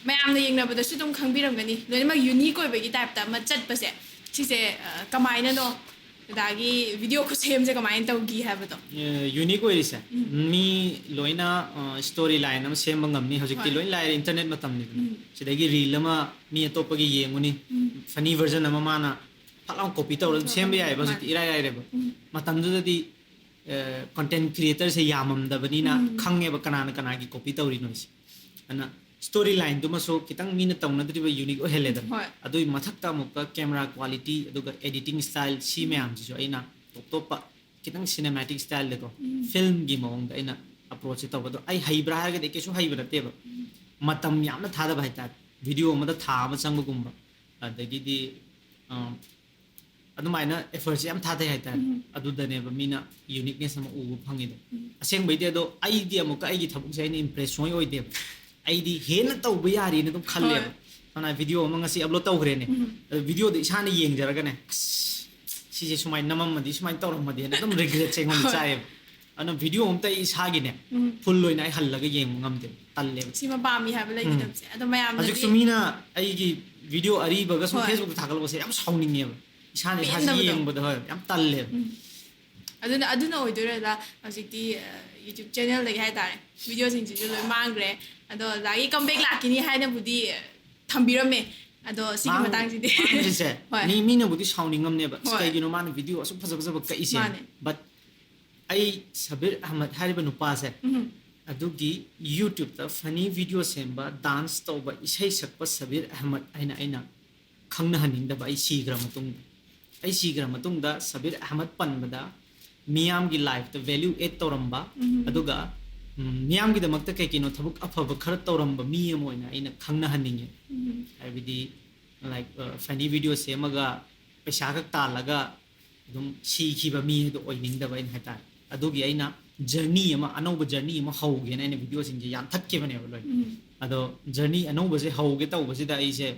ꯃꯌꯥꯝꯅ ꯌꯦꯡꯅꯕꯗꯁꯨ ꯑꯗꯨꯝ ꯈꯪꯕꯤꯔꯝꯒꯅꯤ, ꯂꯣꯏꯅꯃꯛ ꯌꯨꯅꯤꯛ ꯑꯣꯏꯕꯒꯤ ꯇꯥꯏꯞꯇ ꯑꯃ ꯆꯠꯄꯁꯦ, ꯁꯤꯁꯦ ꯑ, ꯀꯃꯥꯏꯅꯅꯣ? ꯑꯗꯒꯤ ꯚꯤꯗꯤꯑꯣ ꯈꯨꯠꯁꯦꯝꯁꯦ ꯀꯃꯥꯏꯅ ꯇꯧꯈꯤ ꯍꯥꯏꯕꯗꯣ? ꯌꯨꯅꯤꯛ ꯑꯣꯏꯔꯤꯁꯦ, ꯃꯤ ꯂꯣꯏꯅ ꯁ꯭ꯇꯣꯔꯤ ꯂꯥꯏꯟ ꯑꯃ ꯁꯦꯝꯕ ꯉꯝꯅꯤ. ꯍꯧꯖꯤꯛꯇꯤ ꯍꯣꯏ. ꯂꯣꯏ ꯂꯥꯏꯔꯦ, ꯏꯟꯇꯔꯅꯦꯠ ꯃꯇꯝꯅꯤꯗꯅ. ꯁꯤꯗꯒꯤ ꯔꯤꯜ ꯑꯃ ꯃꯤ ꯑꯇꯣꯞꯄꯒꯤ ꯌꯦꯡꯉꯨꯅꯤ, ꯐꯅꯤ ꯚꯔꯖꯟ ꯑꯃ ꯃꯥꯅ ꯐꯠ ꯂꯥꯎ ꯀꯣꯄꯤ ꯇꯧꯔꯒ ꯑꯗꯨꯝ ꯁꯦꯝꯕ ꯌꯥꯏꯑꯕ. ꯍꯧꯖꯤꯛꯇꯤ ꯏꯔꯥꯏ ꯂꯥꯏꯔꯦꯕ. ꯃꯇꯝꯗꯨꯗꯗꯤ ꯀꯣꯟꯇꯦꯟ ꯀ꯭ꯔꯤꯌꯦꯇꯔꯁꯦ ꯌꯥꯝꯃꯝꯗꯕꯅꯤꯅ ꯈꯪꯉꯦꯕ ꯀꯅꯥꯅ ꯀꯅꯥꯒꯤ ꯀꯣꯄꯤ ꯇꯧꯔꯤꯅꯣ ꯁꯦ. ꯑꯗꯨꯅ ꯁ꯭ꯇꯣꯔꯤ ꯂꯥꯏꯟꯗꯨꯃꯁꯨ ꯈꯤꯇꯪ ꯃꯤꯅ ꯇꯧꯅꯗ꯭ꯔꯤꯕ ꯌꯨꯅꯤꯛ ꯑꯣꯏꯍꯜꯂꯦꯗꯅ. ꯍꯣꯏ. ꯑꯗꯨꯒꯤ ꯃꯊꯛꯇ ꯑꯃꯨꯛꯀ ꯀꯦꯃꯦꯔꯥ ꯀ꯭ꯋꯥꯂꯤꯇꯤ, ꯑꯗꯨꯒ ꯑꯦꯗꯤꯇꯤꯡ ꯁ꯭ꯇꯥꯏꯜ, ꯁꯤ ꯃꯌꯥꯝꯁꯤꯁꯨ ꯑꯩꯅ ꯇꯣꯞ ꯇꯣꯞꯄ ꯈꯤꯇꯪ ꯁꯤꯅꯦꯃꯥꯇꯤꯛ ꯁ꯭ꯇꯥꯏꯜꯗꯀꯣ, ꯐꯤꯜꯝꯒꯤ ꯃꯑꯣꯡꯗ ꯑꯩꯅ ꯑꯦꯄ꯭ꯔꯣꯆꯁꯦ ꯇꯧꯕ. ꯑꯗꯣ ꯑꯩ ꯍꯩꯕ꯭ꯔꯥ ꯍꯥꯏꯔꯒꯗꯤ ꯑꯩ ꯀꯩꯁꯨ ꯍꯩꯕ ꯅꯠꯇꯦꯕ. ꯃꯇꯝ ꯌꯥꯝꯅ ꯊꯥꯗꯕ ꯍꯥꯏꯇꯥꯔꯦ. ꯚꯤꯗꯤꯑꯣ ꯑꯃꯗ ꯊꯥ ꯑꯃ ꯆꯪꯕꯒꯨꯝꯕ, ꯑꯗꯒꯤꯗꯤ ꯑ, ꯑꯗꯨꯃꯥꯏꯅ ꯑꯦꯐꯔꯠꯁꯦ ꯌꯥꯝ ꯊꯥꯗꯩ ꯍꯥꯏꯇꯥꯔꯦ. ꯑꯗꯨꯗꯅꯦꯕ ꯃꯤꯅ ꯌꯨꯅꯤꯛꯅꯦꯁ ꯑꯃ ꯎꯕ ꯐꯪꯉꯤꯗꯣ. ꯑꯁꯦꯡꯕꯩꯗꯤ ꯑꯗꯣ ꯑꯩꯗꯤ ꯑꯃꯨꯛꯀ ꯑꯩꯒꯤ ꯊꯕꯛꯁꯦ ꯑꯩꯅ ꯏꯝꯄ꯭ꯔꯦꯁ ꯁꯨꯡꯑꯣꯏ ꯑꯣꯏꯗꯦꯕ. ꯑꯩꯗꯤ ꯍꯦꯟꯅ ꯇꯧꯕ ꯌꯥꯔꯤꯅ ꯑꯗꯨꯝ ꯈꯜꯂꯦꯕ. ꯍꯣꯏ. ꯐꯅ ꯚꯤꯗꯤꯑꯣ ꯑꯃ ꯉꯁꯤ ꯑꯞꯂꯣꯗ ꯇꯧꯈ꯭ꯔꯦꯅꯦ, ꯑꯗꯣ ꯚꯤꯗꯤꯑꯣꯗ ꯏꯁꯥꯅ ꯌꯦꯡꯖꯔꯒꯅꯦ, "ꯑꯁ, ꯁꯤꯁꯦ ꯁꯨꯃꯥꯏꯅ ꯅꯝꯃꯝꯃꯗꯤ, ꯁꯨꯃꯥꯏꯅ ꯇꯧꯔꯝꯃꯗꯤꯅ" ꯑꯗꯨꯝ ꯔꯤꯒ꯭ꯔꯦꯠꯁꯦ ꯑꯩꯉꯣꯟꯗ ꯍꯣꯏ. ꯆꯥꯏꯌꯦꯕ. ꯑꯗꯨꯅ ꯚꯤꯗꯤꯑꯣ ꯑꯝꯇ ꯑꯩ ꯏꯁꯥꯒꯤꯅꯦ, ꯐꯨꯜ ꯑꯣꯏꯅ ꯑꯩ ꯍꯜꯂꯒ ꯌꯦꯡꯕ ꯉꯝꯗꯦ, ꯇꯜꯂꯦꯕ. ꯁꯤꯃ ꯄꯥꯝꯃꯤ ꯍꯥꯏꯕ ꯂꯩꯈꯤꯗꯕꯁꯦ. ꯑꯗꯣ ꯃꯌꯥꯝꯅꯗꯤ ꯍꯧꯖꯤꯛꯁꯨ ꯃꯤꯅ ꯑꯩꯒꯤ ꯚꯤꯗꯤꯑꯣ ꯑꯔꯤꯕꯒ ꯁꯨꯝ ꯍꯣꯏ꯫ Facebook ꯊꯥꯒꯠꯂꯛꯄꯁꯦ ꯌꯥꯝ ꯁꯥꯎꯅꯤꯡꯉꯦꯕ, ꯏꯁꯥꯅ ꯏꯁꯥꯁꯤ ꯄꯦꯟꯗꯕꯗꯣ꯫ ꯌꯦꯡꯕꯗ ꯍꯣꯏ ꯌꯥꯝ ꯇꯜꯂꯦꯕ꯫ ꯎꯝ꯫ ꯑꯗꯨꯅ ꯑꯗꯨꯅ ꯑꯣꯏꯗꯣꯏꯔꯗ ꯍꯧꯖꯤꯛꯇꯤ YouTube ꯆꯦꯅꯦꯜꯗꯒꯤ ꯍꯥꯏꯇꯥꯔꯦ ꯚꯤꯗꯤꯑꯣꯁꯤꯡꯁꯤꯁꯨ ꯂꯣꯏ ꯃꯥꯡꯈ꯭ꯔꯦ꯫ ꯑꯗꯣ ꯑꯣꯖꯥꯒꯤ ꯀꯝꯕꯦꯛ ꯂꯥꯛꯈꯤꯅꯤ ꯍꯥꯏꯅꯕꯨꯗꯤ ꯊꯝꯕꯤꯔꯝꯃꯦ꯫ ꯑꯗꯣ ꯁꯤꯒꯤ ꯃꯥꯡ- ꯃꯇꯥꯡꯁꯤꯗꯤ ꯃꯥꯡꯗ꯭ꯔꯤꯁꯦ ꯍꯣꯏ꯫ ꯃꯤ ꯃꯤꯅꯕꯨꯗꯤ ꯁꯥꯎꯅꯤꯡꯉꯝꯅꯦꯕ, "ꯑꯁ, ꯍꯣꯏ꯫ ꯀꯩꯒꯤꯅꯣ ꯃꯥꯅ ꯚꯤꯗꯤꯑꯣ ꯑꯁꯨꯛ ꯐꯖ ꯐꯖꯕ ꯀꯛꯏꯁꯦ?" ꯃꯥꯅꯦ꯫ But ꯑꯩ ꯁꯕꯤꯔ ꯑꯍꯃꯗ ꯍꯥꯏꯔꯤꯕ ꯅꯨꯄꯥꯁꯦ ꯎꯝ꯫ ꯑꯗꯨꯒꯤ YouTubeꯇ funny video ꯁꯦꯝꯕ, dance ꯇꯧꯕ, ꯏꯁꯩ ꯁꯛꯄ ꯁꯕꯤꯔ ꯑꯍꯃꯗ ꯍꯥꯏꯅ ꯑꯩꯅ ꯈꯪꯅꯍꯟꯅꯤꯡꯗꯕ꯫ ꯑꯩ ꯁꯤꯈ꯭ꯔ ꯃꯇꯨꯡꯗ, ꯑꯩ ꯁꯤꯈ꯭ꯔ ꯃꯇꯨꯡꯗ ꯁꯕꯤꯔ ꯑꯍꯃꯗ ꯄꯟꯕꯗ ꯃꯤꯌꯥꯝꯒꯤ liveꯇ value add ꯇꯧꯔꯝꯕ, ꯎꯝ꯫ ꯑꯗꯨꯒ, ꯎꯝ, ꯃꯤꯌꯥꯝꯒꯤꯗꯃꯛꯇ ꯀꯩ ꯀꯩꯅꯣ ꯊꯕꯛ ꯑꯐꯕ ꯈꯔ ꯇꯧꯔꯝꯕ ꯃꯤ ꯑꯃ ꯑꯣꯏꯅ ꯑꯩꯅ ꯈꯪꯅꯍꯟꯅꯤꯡꯉꯦ꯫ ꯎꯝ꯫ ꯍꯥꯏꯕꯗꯤ, like, funny video ꯁꯦꯝꯃꯒ ꯄꯩꯁꯥ ꯈꯛ ꯇꯥꯜꯂꯒ ꯑꯗꯨꯝ ꯁꯤꯈꯤꯕ ꯃꯤ ꯑꯗꯨ ꯑꯣꯏꯅꯤꯡꯗꯕ ꯑꯩꯅ ꯍꯥꯏꯇꯥꯔꯦ꯫ ꯑꯗꯨꯒꯤ ꯑꯩꯅ journey ꯑꯃ, ꯑꯅꯧꯕ journey ꯑꯃ ꯍꯧꯒꯦꯅ ꯑꯩꯅ videoꯁꯤꯡꯁꯦ ꯌꯥꯟꯊꯠꯈꯤꯕꯅꯦꯕ ꯂꯣꯏꯅ꯫ ꯎꯝ꯫ ꯑꯗꯣ journey ꯑꯅꯧꯕꯁꯦ ꯍꯧꯒꯦ ꯇꯧꯕꯁꯤꯗ ꯑꯩꯁꯦ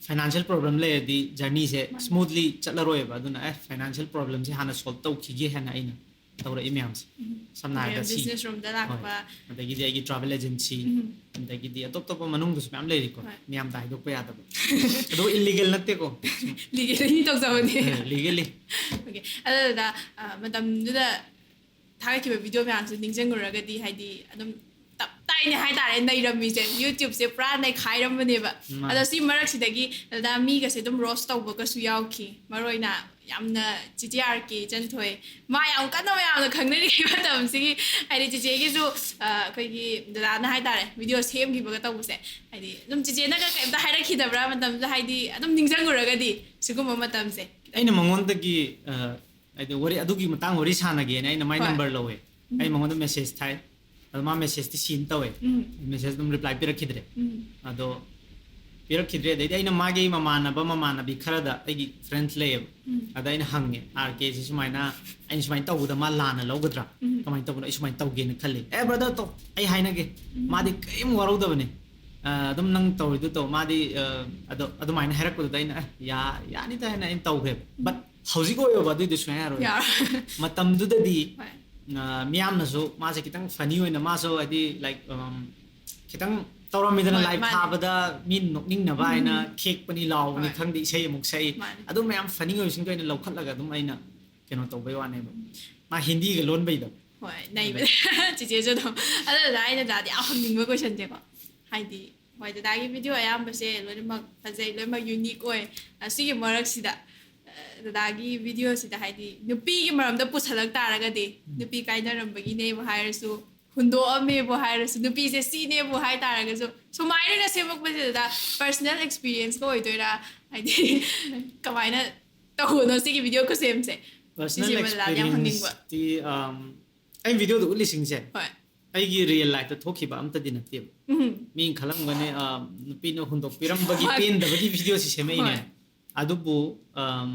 financial problem ꯂꯩꯔꯗꯤ journeyꯁꯦ ꯃꯥꯅꯤ꯫ smoothly ꯆꯠꯂꯔꯣꯏꯕ꯫ ꯑꯗꯨꯅ ꯑꯦ, financial problemꯁꯦ ꯍꯥꯟꯅ solve ꯇꯧꯈꯤꯒꯦ ꯍꯥꯏꯅ ꯑꯩꯅ ꯇꯧꯔꯛꯏ ꯃꯌꯥꯝꯁꯦ꯫ ꯎꯝ꯫ ꯁꯝꯅ ꯍꯥꯏꯔꯕꯗ ꯁꯤ꯫ Business ꯔꯣꯝꯗ ꯂꯥꯛꯄ꯫ ꯍꯣꯏ꯫ ꯑꯗꯒꯤꯗꯤ ꯑꯩꯒꯤ travel agency, ꯎꯝ꯫ ꯑꯗꯒꯤꯗꯤ ꯑꯇꯣꯞ ꯑꯇꯣꯞꯄ ꯃꯅꯨꯡꯗꯁꯨ ꯃꯌꯥꯝ ꯂꯩꯔꯤꯀꯣ꯫ ꯍꯣꯏ꯫ ꯃꯌꯥꯝꯗ ꯍꯥꯏꯗꯣꯛꯄ ꯌꯥꯗꯕ꯫ ꯑꯗꯨ illegal ꯅꯠꯇꯦꯀꯣ꯫ Legally ꯇꯧꯖꯕꯅꯦ꯫ ꯑꯦ, legally꯫ Okay꯫ ꯑꯗꯨꯗ, ꯑ, ꯃꯇꯝꯗꯨꯗ ꯊꯥꯒꯠꯈꯤꯕ video ꯃꯌꯥꯝꯁꯦ ꯅꯤꯡꯁꯤꯡꯉꯨꯔꯒꯗꯤ, ꯍꯥꯏꯗꯤ, ꯑꯗꯨꯝ ꯇꯞ ꯇꯥꯏꯅꯦ ꯍꯥꯏꯇꯥꯔꯦ ꯅꯩꯔꯝꯃꯤꯁꯦ꯫ YouTubeꯁꯦ ꯄꯨꯔꯥ ꯅꯩꯈꯥꯏꯔꯝꯕꯅꯦꯕ꯫ ꯃꯥꯅꯦ꯫ ꯑꯗꯣ ꯁꯤ ꯃꯔꯛꯁꯤꯗꯒꯤ ꯑꯗꯨꯗ ꯃꯤꯒꯁꯦ ꯑꯗꯨꯝ roast ꯇꯧꯕꯒꯁꯨ ꯌꯥꯎꯈꯤ꯫ ꯃꯔꯨ ꯑꯣꯏꯅ ꯌꯥꯝꯅ ꯆꯤꯆꯦ ꯑꯥꯔ ꯀꯦ ꯏꯆꯟꯊꯣꯏ, ꯃꯥ ꯌꯥꯝ ꯀꯟꯅ ꯃꯌꯥꯝꯅ ꯈꯪꯅꯔꯤꯉꯩ ꯃꯇꯝꯁꯤꯒꯤ, ꯍꯥꯏꯗꯤ, ꯆꯤꯆꯦꯒꯤꯁꯨ, ꯑ, ꯑꯩꯈꯣꯏꯒꯤ ꯗꯗꯥꯅ ꯍꯥꯏꯇꯥꯔꯦ, video ꯁꯦꯝꯈꯤꯕꯒ ꯇꯧꯕꯁꯦ, ꯍꯥꯏꯗꯤ, ꯑꯗꯨꯝ ꯆꯤꯆꯦꯅꯒ ꯀꯩꯝꯇ ꯍꯥꯏꯔꯛꯈꯤꯗꯕ꯭ꯔꯥ ꯃꯇꯝꯗꯨꯗ? ꯍꯥꯏꯗꯤ, ꯑꯗꯨꯝ ꯅꯤꯡꯁꯤꯡꯉꯨꯔꯒꯗꯤ ꯁꯤꯒꯨꯝꯕ ꯃꯇꯝꯁꯦ꯫ ꯑꯩꯅ ꯃꯉꯣꯟꯗꯒꯤ, ꯑ, ꯍꯥꯏꯗꯤ, ꯋꯥꯔꯤ, ꯑꯗꯨꯒꯤ ꯃꯇꯥꯡ ꯋꯥꯔꯤ ꯁꯥꯟꯅꯒꯦꯅ ꯑꯩꯅ ꯃꯥꯏ ꯍꯣꯏ꯫ number ꯂꯧꯋꯦ꯫ ꯎꯝ꯫ ꯑꯩ ꯃꯉꯣꯟꯗ message ꯊꯥꯏ꯫ ꯑꯗꯣ ꯃꯥ messageꯇꯤ seen ꯇꯧꯋꯦ꯫ ꯎꯝ꯫ Message ꯑꯗꯨꯝ reply ꯄꯤꯔꯛꯈꯤꯗ꯭ꯔꯦ꯫ ꯎꯝ꯫ ꯑꯗꯣ ꯄꯤꯔꯛꯈꯤꯗ꯭ꯔꯦ꯫ ꯑꯗꯩꯗꯤ ꯑꯩꯅ ꯃꯥꯒꯤ ꯃꯃꯥꯟꯅꯕ, ꯃꯃꯥꯟꯅꯕꯤ ꯈꯔꯗ, ꯑꯩꯒꯤ friends ꯂꯩꯌꯦꯕ꯫ ꯎꯝ꯫ ꯑꯗ ꯑꯩꯅ ꯍꯪꯉꯦ, "ꯑꯥꯔ ꯀꯦꯁꯦ ꯁꯨꯃꯥꯏꯅ, ꯑꯩꯅ ꯁꯨꯃꯥꯏꯅ ꯇꯧꯕꯗ ꯃꯥ ꯂꯥꯟꯅ ꯂꯧꯒꯗ꯭ꯔꯥ? ꯎꯝ꯫ ꯀꯃꯥꯏꯅ ꯇꯧꯕꯅꯣ? ꯑꯩ ꯁꯨꯃꯥꯏꯅ ꯇꯧꯒꯦꯅ ꯈꯜꯂꯤ꯫" "ꯑꯦ, brother, ꯇꯧ, ꯑꯩ ꯍꯥꯏꯅꯒꯦ꯫ ꯎꯝ꯫ ꯃꯥꯗꯤ ꯀꯔꯤꯝ ꯋꯥꯔꯧꯗꯕꯅꯦ꯫ ꯑ, ꯑꯗꯨꯝ ꯅꯪ ꯇꯧꯔꯤꯗꯨ ꯇꯧ꯫" ꯃꯥꯗꯤ, ꯑ, ꯑꯗꯣ ꯑꯗꯨꯃꯥꯏꯅ ꯍꯥꯏꯔꯛꯄꯗꯨꯗ ꯑꯩꯅ, "ꯑꯦ, ꯌꯥ-, ꯌꯥꯅꯤꯗ" ꯍꯥꯏꯅ ꯑꯩꯅ ꯇꯧꯈ꯭ꯔꯦꯕ꯫ But ꯍꯧꯖꯤꯛ ꯑꯣꯏꯌꯣꯕ, ꯑꯗꯨꯏꯗꯤ ꯁꯨꯡꯌꯥ ꯌꯥꯔꯣꯏ꯫ ꯌꯥꯔꯣꯏ꯫ ꯃꯇꯝꯗꯨꯗꯗꯤ, ꯍꯣꯏ꯫ ꯑ, ꯃꯤꯌꯥꯝꯅꯁꯨ ꯃꯥꯁꯦ ꯈꯤꯇꯪ funny ꯑꯣꯏꯅ, ꯃꯥꯁꯨ ꯍꯥꯏꯗꯤ, like, ꯎꯝ, ꯈꯤꯇꯪ ꯇꯧꯔꯝꯃꯤꯗꯅ ꯍꯣꯏ, ꯂꯥꯏꯚ ꯃꯥꯅꯦ꯫ ꯊꯥꯕꯗ ꯃꯤ ꯅꯣꯛꯅꯤꯡꯅꯕ ꯍꯥꯏꯅ ꯈꯦꯛꯄꯅꯤ, ꯂꯥꯎꯕꯅꯤ, ꯍꯣꯏ꯫ ꯈꯪꯗꯦ, ꯏꯁꯩ ꯑꯃꯨꯛ ꯁꯛꯏ꯫ ꯃꯥꯅꯦ꯫ ꯑꯗꯨ ꯃꯌꯥꯝ ꯐꯅꯤ ꯑꯣꯏꯕꯁꯤꯡꯗꯣ ꯑꯩꯅ ꯂꯧꯈꯠꯂꯒ ꯑꯗꯨꯝ ꯑꯩꯅ ꯀꯩꯅꯣ ꯇꯧꯕꯩ ꯋꯥꯅꯦꯕ꯫ ꯃꯥ ꯍꯤꯟꯗꯤꯒ ꯂꯣꯟꯕꯩꯗꯣ꯫ ꯍꯣꯏ, ꯅꯩꯕꯅꯦ꯫ ꯆꯤꯆꯦꯁꯨ ꯑꯗꯨꯝ꯫ ꯑꯗꯣ ꯗꯗꯥ, ꯑꯩꯅ ꯗꯗꯥꯗꯤ ꯌꯥꯝ ꯍꯪꯅꯤꯡꯕ ꯀꯣꯏꯁꯟꯁꯦꯀꯣ, ꯍꯥꯏꯗꯤ, ꯍꯣꯏ, ꯗꯗꯥꯒꯤ ꯚꯤꯗꯤꯑꯣ ꯑꯌꯥꯝꯕꯁꯦ ꯂꯣꯏꯅꯃꯛ ꯐꯖꯩ, ꯂꯣꯏꯅꯃꯛ ꯌꯨꯅꯤꯛ ꯑꯣꯏ꯫ ꯑꯁꯤꯒꯤ ꯃꯔꯛꯁꯤꯗ, ꯑ, ꯗꯗꯥꯒꯤ ꯚꯤꯗꯤꯑꯣꯁꯤꯗ, ꯍꯥꯏꯗꯤ, ꯅꯨꯄꯤꯒꯤ ꯃꯔꯝꯗ ꯄꯨꯁꯜꯂꯛ ꯇꯥꯔꯒꯗꯤ, ꯅꯨꯄꯤ ꯀꯥꯏꯅꯔꯝꯕꯒꯤꯅꯦꯕꯨ ꯍꯥꯏꯔꯁꯨ, ꯍꯨꯟꯗꯣꯛꯑꯝꯃꯦꯕꯨ ꯍꯥꯏꯔꯁꯨ, ꯅꯨꯄꯤꯁꯦ ꯁꯤꯅꯦꯕꯨ ꯍꯥꯏꯇꯥꯔꯒꯁꯨ, ꯁꯨꯃꯥꯏꯅ ꯁꯦꯝꯃꯛꯄꯁꯤꯗ ꯄꯔꯁꯅꯦꯜ ꯑꯦꯛꯁꯄꯤꯔꯤꯌꯦꯟꯁꯀ ꯑꯣꯏꯗꯣꯏꯔꯥ? ꯍꯥꯏꯗꯤ, ꯀꯃꯥꯏꯅ ꯇꯧꯕꯅꯣ ꯁꯤꯒꯤ ꯚꯤꯗꯤꯑꯣ ꯈꯨꯁꯦꯝꯁꯦ? ꯄꯔꯁꯅꯦꯜ ꯁꯤꯁꯤꯃ ꯗꯗꯥꯗ ꯌꯥꯝ ꯍꯪꯅꯤꯡꯕ꯫ ꯑꯦꯛꯁꯄꯤꯔꯤꯌꯦꯟꯁꯇꯤ, ꯑꯝ, ꯑꯩ ꯚꯤꯗꯤꯑꯣꯗ ꯎꯠꯂꯤꯁꯤꯡꯁꯦ ꯍꯣꯏ꯫ ꯑꯩꯒꯤ ꯔꯤꯌꯦꯜ ꯂꯥꯏꯐꯇ ꯊꯣꯛꯈꯤꯕ ꯑꯝꯇꯗꯤ ꯅꯠꯇꯦꯕ꯫ ꯎꯝ꯫ ꯃꯤꯅ ꯈꯜꯂꯝꯒꯅꯤ, ꯑ, ꯅꯨꯄꯤꯅ ꯍꯨꯟꯗꯣꯛꯄꯤꯔꯝꯕꯒꯤ ꯍꯣꯏ꯫ ꯄꯦꯟꯗꯕꯒꯤ ꯚꯤꯗꯤꯑꯣꯁꯤ ꯁꯦꯝꯃꯛꯏꯅꯦ꯫ ꯍꯣꯏ꯫ ꯑꯗꯨꯕꯨ, ꯑꯝ,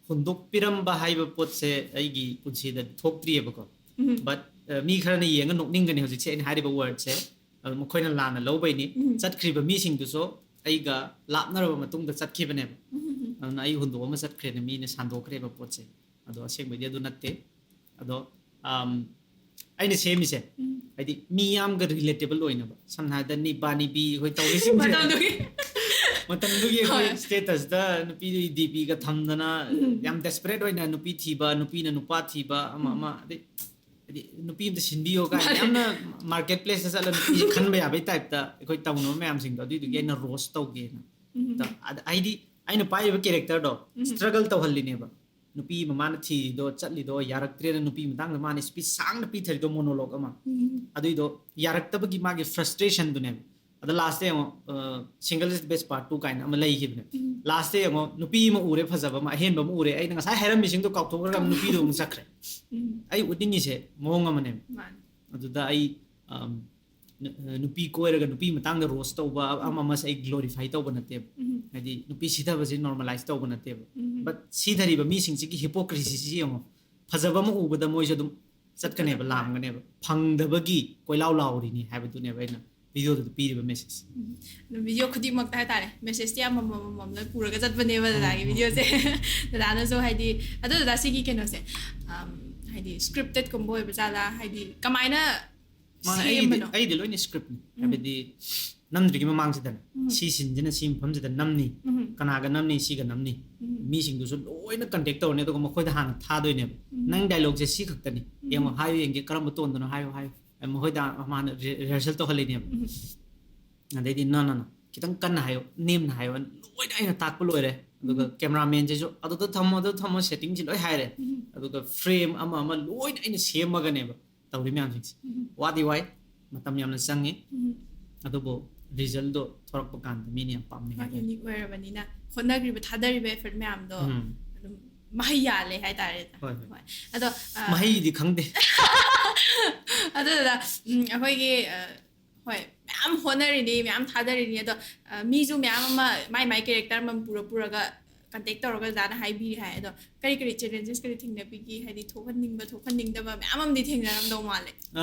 ꯍꯨꯟꯗꯣꯛꯄꯤꯔꯝꯕ ꯍꯥꯏꯕ ꯄꯣꯠꯁꯦ ꯑꯩꯒꯤ ꯄꯨꯟꯁꯤꯗ ꯊꯣꯛꯇ꯭ꯔꯤꯑꯕꯀꯣ꯫ ꯎꯝ꯫ But, ꯑ, ꯃꯤ ꯈꯔꯅ ꯌꯦꯡꯉ ꯅꯣꯛꯅꯤꯡꯒꯅꯤ ꯍꯧꯖꯤꯛꯁꯦ ꯑꯩꯅ ꯍꯥꯏꯔꯤꯕ ꯋꯥꯔꯗꯁꯦ꯫ ꯑꯗꯨ ꯃꯈꯣꯏꯅ ꯂꯥꯟꯅ ꯂꯧꯕꯩꯅꯤ꯫ ꯎꯝ꯫ ꯆꯠꯈ꯭ꯔꯤꯕ ꯃꯤꯁꯤꯡꯗꯨꯁꯨ ꯑꯩꯒ ꯂꯥꯞꯅꯔꯕ ꯃꯇꯨꯡꯗ ꯆꯠꯈꯤꯕꯅꯦꯕ꯫ ꯎꯝ꯫ ꯑꯗꯨꯅ ꯑꯩ ꯍꯨꯟꯗꯣꯛꯑꯃ ꯆꯠꯈ꯭ꯔꯦꯅ ꯃꯤꯅ ꯁꯟꯗꯣꯛꯈ꯭ꯔꯦꯕ ꯄꯣꯠꯁꯦ꯫ ꯑꯗꯣ ꯑꯁꯦꯡꯕꯩꯗꯤ ꯑꯗꯨ ꯅꯠꯇꯦ꯫ ꯑꯗꯣ, ꯑꯝ, ꯑꯩꯅ ꯁꯦꯝꯃꯤꯁꯦ, ꯎꯝ꯫ ꯍꯥꯏꯗꯤ, ꯃꯤ ꯌꯥꯝꯒ ꯔꯤꯂꯦꯇꯦꯕꯜ ꯑꯣꯏꯅꯕ, ꯁꯝꯅ ꯍꯥꯏꯔꯕꯗ ꯅꯤꯕꯥ ꯅꯤꯕꯤ ꯑꯩꯈꯣꯏ ꯇꯧꯔꯤꯁꯤꯡꯁꯦ꯫ ꯃꯇꯝꯗꯨꯒꯤ꯫ ꯃꯇꯝꯗꯨꯒꯤ ꯑꯩꯈꯣꯏ ꯍꯣꯏ꯫ ꯁ꯭ꯇꯦꯇꯁꯇ ꯅꯨꯄꯤꯗꯨꯒꯤ ꯗꯤ ꯄꯤꯒ ꯊꯝꯗꯅ, ꯎꯝ꯫ ꯌꯥꯝ ꯗꯦꯁꯄꯔꯦꯠ ꯑꯣꯏꯅ ꯅꯨꯄꯤ ꯊꯤꯕ, ꯅꯨꯄꯤꯅ ꯅꯨꯄꯥ ꯊꯤꯕ, ꯑꯃ ꯎꯝ꯫ ꯑꯃ, ꯑꯗꯩ, ꯍꯥꯏꯗꯤ, ꯅꯨꯄꯤ ꯑꯝꯇ ꯁꯤꯟꯕꯤꯌꯣ ꯀꯥꯏꯅ ꯃꯥꯅꯦ꯫ ꯌꯥꯝꯅ ꯃꯥꯔꯀꯦꯠ ꯄ꯭ꯂꯦꯁꯇ ꯆꯠꯂ ꯅꯨꯄꯤꯁꯦ ꯈꯟꯕ ꯌꯥꯕꯩ ꯇꯥꯏꯞꯇ ꯑꯩꯈꯣꯏ ꯇꯧꯅꯕ ꯃꯌꯥꯝꯁꯤꯡꯗꯣ, ꯑꯗꯨꯏꯗꯨꯒꯤ ꯑꯩꯅ ꯔꯣꯁ ꯇꯧꯒꯦꯅ꯫ ꯎꯝ꯫ ꯇ-, ꯑꯗ-, ꯍꯥꯏꯗꯤ, ꯑꯩꯅ ꯄꯥꯏꯔꯤꯕ ꯀꯦꯔꯦꯛꯇꯔꯗꯣ ꯎꯝ꯫ ꯁ꯭ꯇ꯭ꯔꯒꯜ ꯇꯧꯍꯜꯂꯤꯅꯦꯕ꯫ ꯅꯨꯄꯤ ꯃꯃꯥꯅ ꯊꯤꯔꯤꯗꯣ, ꯆꯠꯂꯤꯗꯣ ꯌꯥꯔꯛꯇ꯭ꯔꯦꯅ ꯅꯨꯄꯤ ꯃꯇꯥꯡꯗ ꯃꯥꯅ ꯁ꯭ꯄꯤꯆ ꯁꯥꯡꯅ ꯄꯤꯊꯔꯤꯗꯣ, ꯃꯣꯅꯣꯂꯣꯛ ꯑꯃ꯫ ꯎꯝ꯫ ꯑꯗꯨꯏꯗꯣ ꯌꯥꯔꯛꯇꯕꯒꯤ ꯃꯥꯒꯤ ꯐ꯭ꯔꯁꯇ꯭ꯔꯦꯁꯟꯗꯨꯅꯦꯕ꯫ ꯑꯗ ꯂꯥꯁꯇ ꯌꯦꯡꯉꯣ, ꯑ, "Single is best part two" ꯀꯥꯏꯅ ꯑꯃ ꯂꯩꯈꯤꯕꯅꯦ꯫ ꯎꯝ꯫ ꯂꯥꯁꯇ ꯌꯦꯡꯉꯣ, ꯅꯨꯄꯤ ꯑꯃ ꯎꯔꯦ, ꯐꯖꯕ ꯑꯃ, ꯑꯍꯦꯟꯕ ꯑꯃ ꯎꯔꯦ, ꯑꯩꯅ ꯉꯁꯥꯏ ꯍꯥꯏꯔꯝꯃꯤꯁꯤꯡꯗꯣ ꯀꯥꯎꯊꯣꯛꯈ꯭ꯔꯒ ꯅꯨꯄꯤꯗꯣ ꯑꯃꯨꯛ ꯆꯠꯈ꯭ꯔꯦ꯫ ꯎꯝ꯫ ꯑꯩ ꯎꯠꯅꯤꯡꯉꯤꯁꯦ ꯃꯑꯣꯡ ꯑꯃꯅꯦꯕ꯫ ꯃꯥꯅꯦ꯫ ꯑꯗꯨꯗ ꯑꯩ, ꯑꯝ, ꯅ-, ꯅꯨꯄꯤ ꯀꯣꯏꯔꯒ ꯅꯨꯄꯤ ꯃꯇꯥꯡꯗ ꯔꯣꯁ ꯇꯧꯕ, ꯑ-, ꯑꯃ ꯑꯃꯁꯦ ꯑꯩ ꯒ꯭ꯂꯣꯔꯤꯐꯥꯏ ꯇꯧꯕ ꯅꯠꯇꯦꯕ꯫ ꯎꯝ꯫ ꯍꯥꯏꯗꯤ, ꯅꯨꯄꯤ ꯁꯤꯊꯕꯁꯦ ꯅꯣꯔꯃꯦꯂꯥꯏꯁ ꯇꯧꯕ ꯅꯠꯇꯦꯕ꯫ ꯎꯝ꯫ But ꯁꯤꯊꯔꯤꯕ ꯃꯤꯁꯤꯡꯁꯤꯒꯤ ꯍꯤꯄꯣꯀ꯭ꯔꯤꯁꯤꯁꯤ ꯌꯦꯡꯉꯣ꯫ ꯐꯖꯕ ꯑꯃ ꯎꯕꯗ ꯃꯣꯏꯁꯨ ꯑꯗꯨꯝ ꯆꯠꯀꯅꯦꯕ, ꯍꯣꯏ꯫ ꯂꯥꯝꯒꯅꯦꯕ꯫ ꯐꯪꯗꯕꯒꯤ ꯀꯣꯏꯂꯥꯎ ꯂꯥꯎꯔꯤꯅꯤ ꯍꯥꯏꯕꯗꯨꯅꯦꯕ ꯑꯩꯅ ꯚꯤꯗꯤꯑꯣꯗꯨꯗ ꯄꯤꯔꯤꯕ ꯃꯦꯁꯦꯖ꯫ ꯎꯝ꯫ ꯑꯗꯨꯝ ꯚꯤꯗꯤꯑꯣ ꯈꯨꯗꯤꯡꯃꯛꯇ ꯍꯥꯏꯇꯥꯔꯦ, ꯃꯦꯁꯦꯖꯇꯤ ꯑꯃꯃꯝ ꯑꯃꯃꯝ ꯂꯣꯏ ꯄꯨꯔꯒ ꯆꯠꯄꯅꯦꯕ ꯗꯗꯥꯒꯤ ꯚꯤꯗꯤꯑꯣꯁꯦ꯫ ꯗꯗꯥꯅꯁꯨ ꯍꯥꯏꯗꯤ, ꯑꯗꯣ ꯗꯗꯥ, ꯁꯤꯒꯤ ꯀꯩꯅꯣꯁꯦ, ꯑꯝ, ꯍꯥꯏꯗꯤ, ꯁ꯭ꯀ꯭ꯔꯤꯞꯇꯦꯠꯀꯨꯝꯕ ꯑꯣꯏꯕ ꯖꯥꯠꯂꯥ? ꯍꯥꯏꯗꯤ, ꯀꯃꯥꯏꯅ ꯃꯥꯅ ꯑꯩꯗꯤ ꯑꯩꯗꯤ ꯂꯣꯏꯅ scriptꯅꯤ꯫ ꯍꯥꯏꯕꯗꯤ ꯅꯝꯗ꯭ꯔꯤꯉꯩ ꯃꯃꯥꯡꯁꯤꯗꯅꯦ, ꯁꯤ sceneꯁꯤꯅ ꯁꯤ ꯃꯐꯝꯁꯤꯗ ꯅꯝꯅꯤ, ꯀꯅꯥꯒ ꯅꯝꯅꯤ, ꯁꯤꯒ ꯅꯝꯅꯤ, ꯃꯤꯁꯤꯡꯗꯨꯁꯨ ꯂꯣꯏꯅ contact ꯇꯧꯔꯅꯤ, ꯑꯗꯨꯒ ꯃꯈꯣꯏꯗ ꯍꯥꯟꯅ ꯊꯥꯗꯣꯏꯅꯦꯕ꯫ "ꯅꯪ dialogueꯁꯦ ꯁꯤ ꯈꯛꯇꯅꯤ, ꯌꯦꯡꯉꯣ, ꯍꯥꯏꯌꯨ ꯌꯦꯡꯒꯦ, ꯀꯔꯝꯕ ꯇꯣꯟꯗꯅꯣ ꯍꯥꯏꯌꯨ, ꯍꯥꯏꯌꯨ." ꯃꯈꯣꯏꯗ ꯃꯥꯅ rehearsal ꯇꯧꯍꯜꯂꯤꯅꯦꯕ꯫ ꯑꯗꯩꯗꯤ "No, no, no, ꯈꯤꯇꯪ ꯀꯟꯅ ꯍꯥꯏꯌꯣ, ꯅꯦꯝꯅ ꯍꯥꯏꯌꯣ", ꯂꯣꯏꯅ ꯑꯩꯅ ꯇꯥꯛꯄ ꯂꯣꯏꯔꯦ꯫ ꯑꯗꯨꯒ cameramanꯁꯤꯁꯨ "ꯑꯗꯨꯗ ꯊꯝꯃꯣ, ꯑꯗꯨꯗ ꯊꯝꯃꯣ", settingꯁꯤ ꯂꯣꯏ ꯍꯥꯏꯔꯦ꯫ ꯑꯗꯨꯒ frame ꯑꯃ ꯑꯃ ꯂꯣꯏꯅ ꯑꯩꯅ ꯁꯦꯝꯃꯒꯅꯦꯕ ꯇꯧꯔꯤ ꯃꯌꯥꯝꯁꯤꯡꯁꯦ꯫ ꯋꯥꯗꯤ ꯋꯥꯏ, ꯃꯇꯝ ꯌꯥꯝꯅ ꯆꯪꯉꯤ, ꯑꯗꯨꯕꯨ resultꯗꯣ ꯊꯣꯔꯛꯄ ꯀꯥꯟꯗ ꯃꯤꯅ ꯌꯥꯝ ꯄꯥꯝꯅꯩ ꯍꯥꯏꯇꯥꯔꯦ꯫ Unique ꯑꯣꯏꯔꯕꯅꯤꯅ, ꯍꯣꯠꯅꯈ꯭ꯔꯤꯕ, ꯊꯥꯗꯔꯤꯕ effort ꯃꯌꯥꯝꯗꯣ ꯑꯗꯨꯝ ꯃꯍꯩ ꯌꯥꯜꯂꯦ ꯍꯥꯏꯇꯥꯔꯦ꯫ ꯍꯣꯏ, ꯍꯣꯏ꯫ ꯑꯗꯣ ꯃꯍꯩꯗꯤ ꯈꯪꯗꯦ꯫ ꯑꯗꯨꯗ ꯑꯩꯈꯣꯏꯒꯤ ꯍꯣꯏ, ꯃꯌꯥꯝ ꯍꯣꯠꯅꯔꯤꯅꯤ, ꯃꯌꯥꯝ ꯊꯥꯗꯔꯤꯅꯤ꯫ ꯑꯗꯣ ꯃꯤꯁꯨ ꯃꯌꯥꯝ ꯑꯃ ꯃꯥꯏ ꯃꯥꯏ character ꯑꯃ ꯄꯨꯔ ꯄꯨꯔꯒ contact ꯇꯧꯔꯒ ꯑꯣꯖꯥꯅ ꯍꯥꯏꯕꯤꯔꯤ ꯍꯥꯏ꯫ ꯑꯗꯣ ꯀꯔꯤ ꯀꯔꯤ challenges ꯀꯔꯤ ꯊꯦꯡꯅꯕꯤꯒꯤ? ꯍꯥꯏꯗꯤ ꯊꯣꯛꯍꯟꯅꯤꯡꯕ ꯊꯣꯛꯍꯟꯅꯤꯡꯗꯕ ꯃꯌꯥꯝ ꯑꯃꯗꯤ ꯊꯦꯡꯅꯔꯝꯗꯧ ꯃꯥꯜꯂꯦ꯫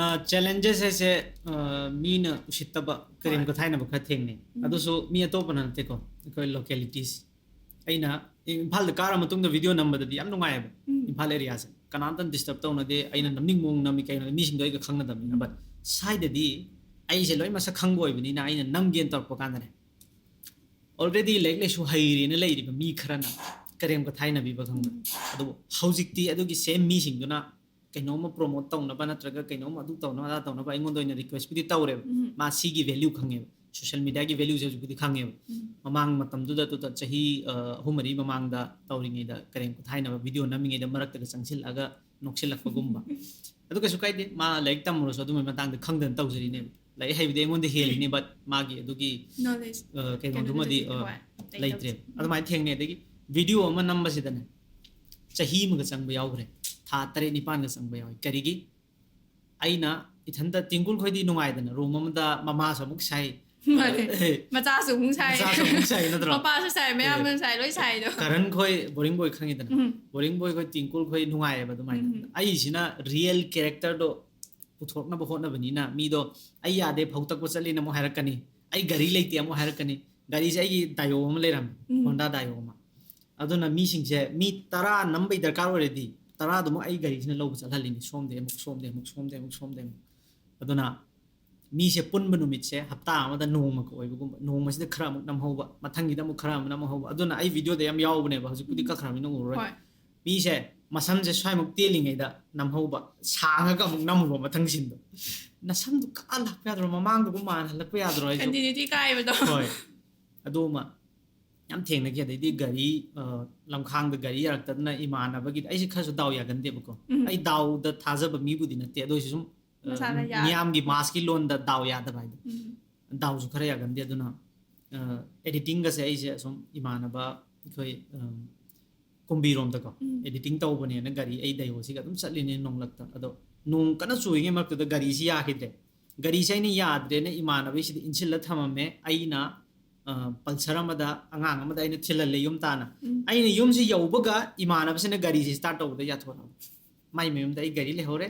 Challenges ꯍꯥꯏꯁꯦ, ꯃꯤꯅ ꯎꯁꯤꯠꯇꯕ, ꯀꯔꯦꯝ ꯀꯊꯥꯏꯅꯕ ꯈꯔ ꯊꯦꯡꯅꯩ꯫ ꯑꯗꯨꯁꯨ ꯃꯤ ꯑꯇꯣꯞꯄꯅ ꯅꯠꯇꯦꯀꯣ, ꯑꯩꯈꯣꯏ localities꯫ ꯑꯩꯅ ꯏꯝꯐꯥꯜꯗ ꯀꯥꯔ ꯃꯇꯨꯡꯗ video ꯅꯝꯕꯗꯗꯤ ꯌꯥꯝ ꯅꯨꯡꯉꯥꯏꯌꯦꯕ꯫ ꯏꯝꯐꯥꯜ areaꯁꯦ ꯀꯅꯥꯝꯇꯅ disturb ꯇꯧꯅꯗꯦ, ꯑꯩꯅ ꯅꯝꯅꯤꯡꯕ ꯃꯑꯣꯡ ꯅꯝꯃꯤ꯫ ꯀꯩꯅꯣꯗ ꯃꯤꯁꯤꯡꯗꯣ ꯑꯩꯒ ꯈꯪꯅꯗꯕꯅꯤꯅ꯫ But ꯁ꯭ꯋꯥꯏꯗꯗꯤ ꯑꯩꯁꯦ ꯂꯣꯏ ꯃꯁꯛ ꯈꯪꯕ ꯑꯣꯏꯕꯅꯤꯅ, ꯑꯩꯅ ꯅꯝꯒꯦꯅ ꯇꯧꯔꯛꯄ ꯀꯥꯟꯗꯅꯦ, already ꯂꯥꯏꯔꯤꯛ ꯂꯥꯏꯁꯨ ꯍꯩꯔꯦꯅ ꯂꯩꯔꯤꯕ ꯃꯤ ꯈꯔꯅ ꯀꯔꯦꯝ ꯀꯊꯥꯏꯅꯕꯤꯕ, ꯈꯪꯕ꯭ꯔꯥ? ꯑꯗꯨꯕꯨ ꯍꯧꯖꯤꯛꯇꯤ ꯑꯗꯨꯒꯤ same ꯃꯤꯁꯤꯡꯗꯨꯅ ꯀꯩꯅꯣꯝꯃ promote ꯇꯧꯅꯕ ꯅꯠꯇ꯭ꯔꯒ ꯀꯩꯅꯣꯝꯃ ꯑꯗꯨ ꯇꯧꯅꯕ ꯑꯗꯥ ꯇꯧꯅꯕ ꯑꯩꯉꯣꯟꯗ ꯑꯣꯏꯅ requestꯄꯨꯗꯤ ꯇꯧꯔꯦꯕ꯫ ꯃꯥ ꯁꯤꯒꯤ value ꯈꯪꯉꯦꯕ, social mediaꯒꯤ valueꯁꯦ ꯍꯧꯖꯤꯛꯄꯨꯗꯤ ꯈꯪꯉꯦꯕ꯫ ꯃꯃꯥꯡ ꯃꯇꯝꯗꯨꯗ, ꯑꯗꯨꯗ ꯆꯍꯤ, ꯑ, ꯑꯍꯨꯝ ꯃꯔꯤ ꯃꯃꯥꯡꯗ ꯇꯧꯔꯤꯉꯩꯗ, ꯀꯔꯦꯝ ꯀꯊꯥꯏꯅꯕ video ꯅꯝꯃꯤꯉꯩꯗ ꯃꯔꯛꯇꯒ ꯆꯪꯁꯤꯜꯂꯛꯑꯒ ꯅꯣꯛꯁꯤꯜꯂꯛꯄꯒꯨꯝꯕ꯫ ꯑꯗꯨ ꯀꯩꯁꯨ ꯀꯥꯏꯗꯦ, ꯃꯥ ꯂꯥꯏꯔꯤꯛ ꯇꯝꯃꯨꯔꯁꯨ ꯑꯗꯨꯝꯕꯒꯤ ꯃꯇꯥꯡꯗ ꯈꯪꯗꯅ ꯇꯧꯖꯔꯤꯅꯦꯕ꯫ ꯂꯥꯏꯔꯤꯛ ꯍꯩꯕꯗꯤ ꯑꯩꯉꯣꯟꯗ ꯍꯦꯜꯂꯤꯅꯤ, but ꯃꯥꯒꯤ ꯑꯗꯨꯒꯤ, Knowledge ꯑ, ꯀꯩꯅꯣꯗꯨꯃꯗꯤ, ꯀꯩꯅꯣꯗꯨꯃꯗꯤ, ꯑ, ꯍꯣꯏ, ꯂꯩꯇ꯭ꯔꯦ꯫ ꯑꯗꯨꯃꯥꯏꯅ ꯊꯦꯡꯅꯩ꯫ ꯑꯗꯒꯤ video ꯑꯃ ꯅꯝꯕꯁꯤꯗꯅꯦ, ꯆꯍꯤ ꯑꯃꯒ ꯆꯪꯕ ꯌꯥꯎꯈ꯭ꯔꯦ, ꯊꯥ ꯇꯔꯦꯠ ꯅꯤꯄꯥꯟꯒ ꯆꯪꯕ ꯌꯥꯎꯏ꯫ ꯀꯔꯤꯒꯤ? ꯑꯩꯅ ꯏꯊꯟꯇ, ꯇꯤꯡꯀꯨꯜ ꯈꯣꯏꯗꯤ ꯅꯨꯡꯉꯥꯏꯗꯅ, room ꯑꯃꯗ ꯃꯃꯥꯁꯨ ꯑꯃꯨꯛ ꯁꯥꯏ, ꯃꯥꯅꯦ꯫ ꯑꯦ, ꯃꯆꯥꯁꯨ ꯑꯃꯨꯛ ꯁꯥꯏ, ꯃꯆꯥꯁꯨ ꯑꯃꯨꯛ ꯁꯥꯏ ꯅꯠꯇ꯭ꯔꯣ? ꯃꯄꯥꯁꯨ ꯁꯥꯏ, ꯃꯌꯥꯝꯕꯁꯨ ꯁꯥꯏ, ꯂꯣꯏ ꯁꯥꯏꯗꯣ꯫ ꯀꯔꯟ ꯈꯣꯏ, ꯕꯣꯔꯤꯡ ꯕꯣꯏ ꯈꯪꯉꯤꯗꯅ? ꯎꯝ꯫ ꯕꯣꯔꯤꯡ ꯕꯣꯏ ꯈꯣꯏ, ꯇꯤꯡꯀꯨꯜ ꯈꯣꯏ ꯅꯨꯡꯉꯥꯏꯌꯦꯕ ꯑꯗꯨꯃꯥꯏꯅ꯫ ꯎꯝ꯫ ꯑꯩꯁꯤꯅ real characterꯗꯣ ꯄꯨꯊꯣꯛꯅꯕ ꯍꯣꯠꯅꯕꯅꯤꯅ, ꯃꯤꯗꯣ "ꯑꯩ ꯌꯥꯗꯦ, ꯐꯧ ꯇꯛꯄ ꯆꯠꯂꯤꯅ" ꯑꯃꯨꯛ ꯍꯥꯏꯔꯛꯀꯅꯤ, "ꯑꯩ ꯒꯥꯔꯤ ꯂꯩꯇꯦ" ꯑꯃꯨꯛ ꯍꯥꯏꯔꯛꯀꯅꯤ꯫ ꯒꯥꯔꯤꯁꯦ ꯑꯩꯒꯤ Dio ꯑꯃ ꯂꯩꯔꯝꯃꯦ, ꯎꯝ꯫ Honda Dio ꯑꯃ꯫ ꯑꯗꯨꯅ ꯃꯤꯁꯤꯡꯁꯦ, ꯃꯤ ꯇꯔꯥ ꯅꯝꯕꯩ ꯗꯔꯀꯥꯔ ꯑꯣꯏꯔꯗꯤ, ꯇꯔꯥꯗꯨꯃꯛ ꯑꯩ ꯒꯥꯔꯤꯁꯤꯅ ꯂꯧꯕ ꯆꯠꯍꯜꯂꯤꯅꯤ, ꯁꯣꯝꯗꯩ ꯑꯃꯨꯛ, ꯁꯣꯝꯗꯩ ꯑꯃꯨꯛ, ꯁꯣꯝꯗꯩ ꯑꯃꯨꯛ, ꯁꯣꯝꯗꯩ ꯑꯃꯨꯛ꯫ ꯑꯗꯨꯅ ꯃꯤꯁꯦ ꯄꯨꯟꯕ ꯅꯨꯃꯤꯠꯁꯦ ꯍꯞꯇꯥ ꯑꯃꯗ ꯅꯣꯡꯃꯒ ꯑꯣꯏꯕꯒꯨꯝꯕ, ꯅꯣꯡꯃꯁꯤꯗ ꯈꯔ ꯑꯃꯨꯛ ꯅꯝꯍꯧꯕ, ꯃꯊꯪꯒꯤꯗ ꯑꯃꯨꯛ ꯈꯔ ꯑꯃꯨꯛ ꯅꯝꯍꯧꯕ꯫ ꯑꯗꯨꯅ ꯑꯩ ꯚꯤꯗꯤꯑꯣꯗ ꯌꯥꯝ ꯌꯥꯎꯕꯅꯦꯕ, ꯍꯧꯖꯤꯛꯄꯨꯗꯤ ꯀꯛꯈ꯭ꯔꯕꯅꯤꯅ ꯎꯔꯔꯣꯏ꯫ ꯍꯣꯏ꯫ ꯃꯤꯁꯦ ꯃꯁꯝꯁꯦ ꯁ꯭ꯋꯥꯏꯃꯨꯛ ꯇꯦꯜꯂꯤꯉꯩꯗ ꯅꯝꯍꯧꯕ, ꯁꯥꯡꯉꯒ ꯑꯃꯨꯛ ꯅꯝꯃꯨꯕ ꯃꯊꯪ ꯁꯤꯟꯗꯣ꯫ ꯅꯁꯝꯗꯨ ꯀꯛꯑ ꯂꯥꯛꯄ ꯌꯥꯗ꯭ꯔꯣ, ꯃꯃꯥꯡꯗꯨꯒ ꯃꯥꯟꯅ ꯍꯜꯂꯛꯄ ꯌꯥꯗ꯭ꯔꯣ ꯍꯥꯏꯁꯨ꯫ ꯀꯟꯇꯤꯅ꯭ꯌꯨꯇꯤ ꯀꯥꯏꯕꯗꯣ꯫ ꯍꯣꯏ꯫ ꯑꯗꯨꯃ ꯌꯥꯝ ꯊꯦꯡꯅꯈꯤ꯫ ꯑꯗꯩꯗꯤ ꯒꯥꯔꯤ, ꯑ, ꯂꯝꯈꯥꯡꯗ ꯒꯥꯔꯤ ꯌꯥꯔꯛꯇꯗꯅ ꯏꯃꯥꯟꯅꯕꯒꯤꯗ, ꯑꯩꯁꯦ ꯈꯔꯁꯨ ꯗꯥꯎ ꯌꯥꯒꯟꯗꯦꯕꯀꯣ꯫ ꯎꯝ꯫ ꯑꯩ ꯗꯥꯎꯗ ꯊꯥꯖꯕ ꯃꯤꯕꯨꯗꯤ ꯅꯠꯇꯦ, ꯑꯗꯨ ꯑꯣꯏꯔꯁꯨ ꯁꯨꯝ, ꯑ, ꯃꯁꯥꯅ ꯌꯥ- ꯃꯤꯌꯥꯝꯒꯤ ꯃꯥꯁꯀꯤ ꯂꯣꯟꯗ ꯗꯥꯎ ꯌꯥꯗꯕ ꯍꯥꯏꯗꯣ꯫ ꯎꯝ꯫ ꯗꯥꯎꯁꯨ ꯈꯔ ꯌꯥꯒꯟꯗꯦ꯫ ꯑꯗꯨꯅ, ꯑ, ꯑꯦꯗꯤꯇꯤꯡꯒꯁꯦ ꯑꯩꯁꯦ ꯑꯁꯨꯝ ꯏꯃꯥꯟꯅꯕ ꯑꯩꯈꯣꯏ, ꯑꯝ, ꯀꯨꯝꯕꯤꯔꯣꯝꯗꯀꯣ, ꯎꯝ꯫ ꯑꯦꯗꯤꯇꯤꯡ ꯇꯧꯕꯅꯦꯅ ꯒꯥꯔꯤ ꯑꯩ ꯗꯥꯏꯑꯣꯁꯤꯒ ꯑꯗꯨꯝ ꯆꯠꯂꯤꯅꯦ ꯅꯣꯡꯂꯛꯇ꯫ ꯑꯗꯣ ꯅꯣꯡ ꯀꯟꯅ ꯆꯨꯔꯤꯉꯩ ꯃꯔꯛꯇꯨꯗ ꯒꯥꯔꯤꯁꯤ ꯌꯥꯈꯤꯗ꯭ꯔꯦ꯫ ꯒꯥꯔꯤꯁꯦ ꯑꯩꯅ ꯌꯥꯗ꯭ꯔꯦꯅ ꯏꯃꯥꯟꯅꯕꯩꯁꯤꯗ ꯏꯟꯁꯤꯜꯂ ꯊꯝꯃꯝꯃꯦ꯫ ꯑꯩꯅ, ꯑ, ꯄꯜꯁꯔ ꯑꯃꯗ, ꯑꯉꯥꯡ ꯑꯃꯗ ꯑꯩꯅ ꯊꯤꯜꯍꯜꯂꯦ ꯌꯨꯝ ꯇꯥꯅ꯫ ꯎꯝ꯫ ꯑꯩꯅ ꯌꯨꯝꯁꯤ ꯌꯧꯕꯒ ꯏꯃꯥꯟꯅꯕꯁꯤꯅ ꯒꯥꯔꯤꯁꯤ ꯁ꯭ꯇꯥꯔꯠ ꯇꯧꯕꯗ ꯌꯥꯊꯣꯔꯛꯑꯕ꯫ ꯃꯥꯏ ꯃꯌꯨꯝꯗ ꯑꯩ ꯒꯥꯔꯤ ꯂꯩꯍꯧꯔꯦ,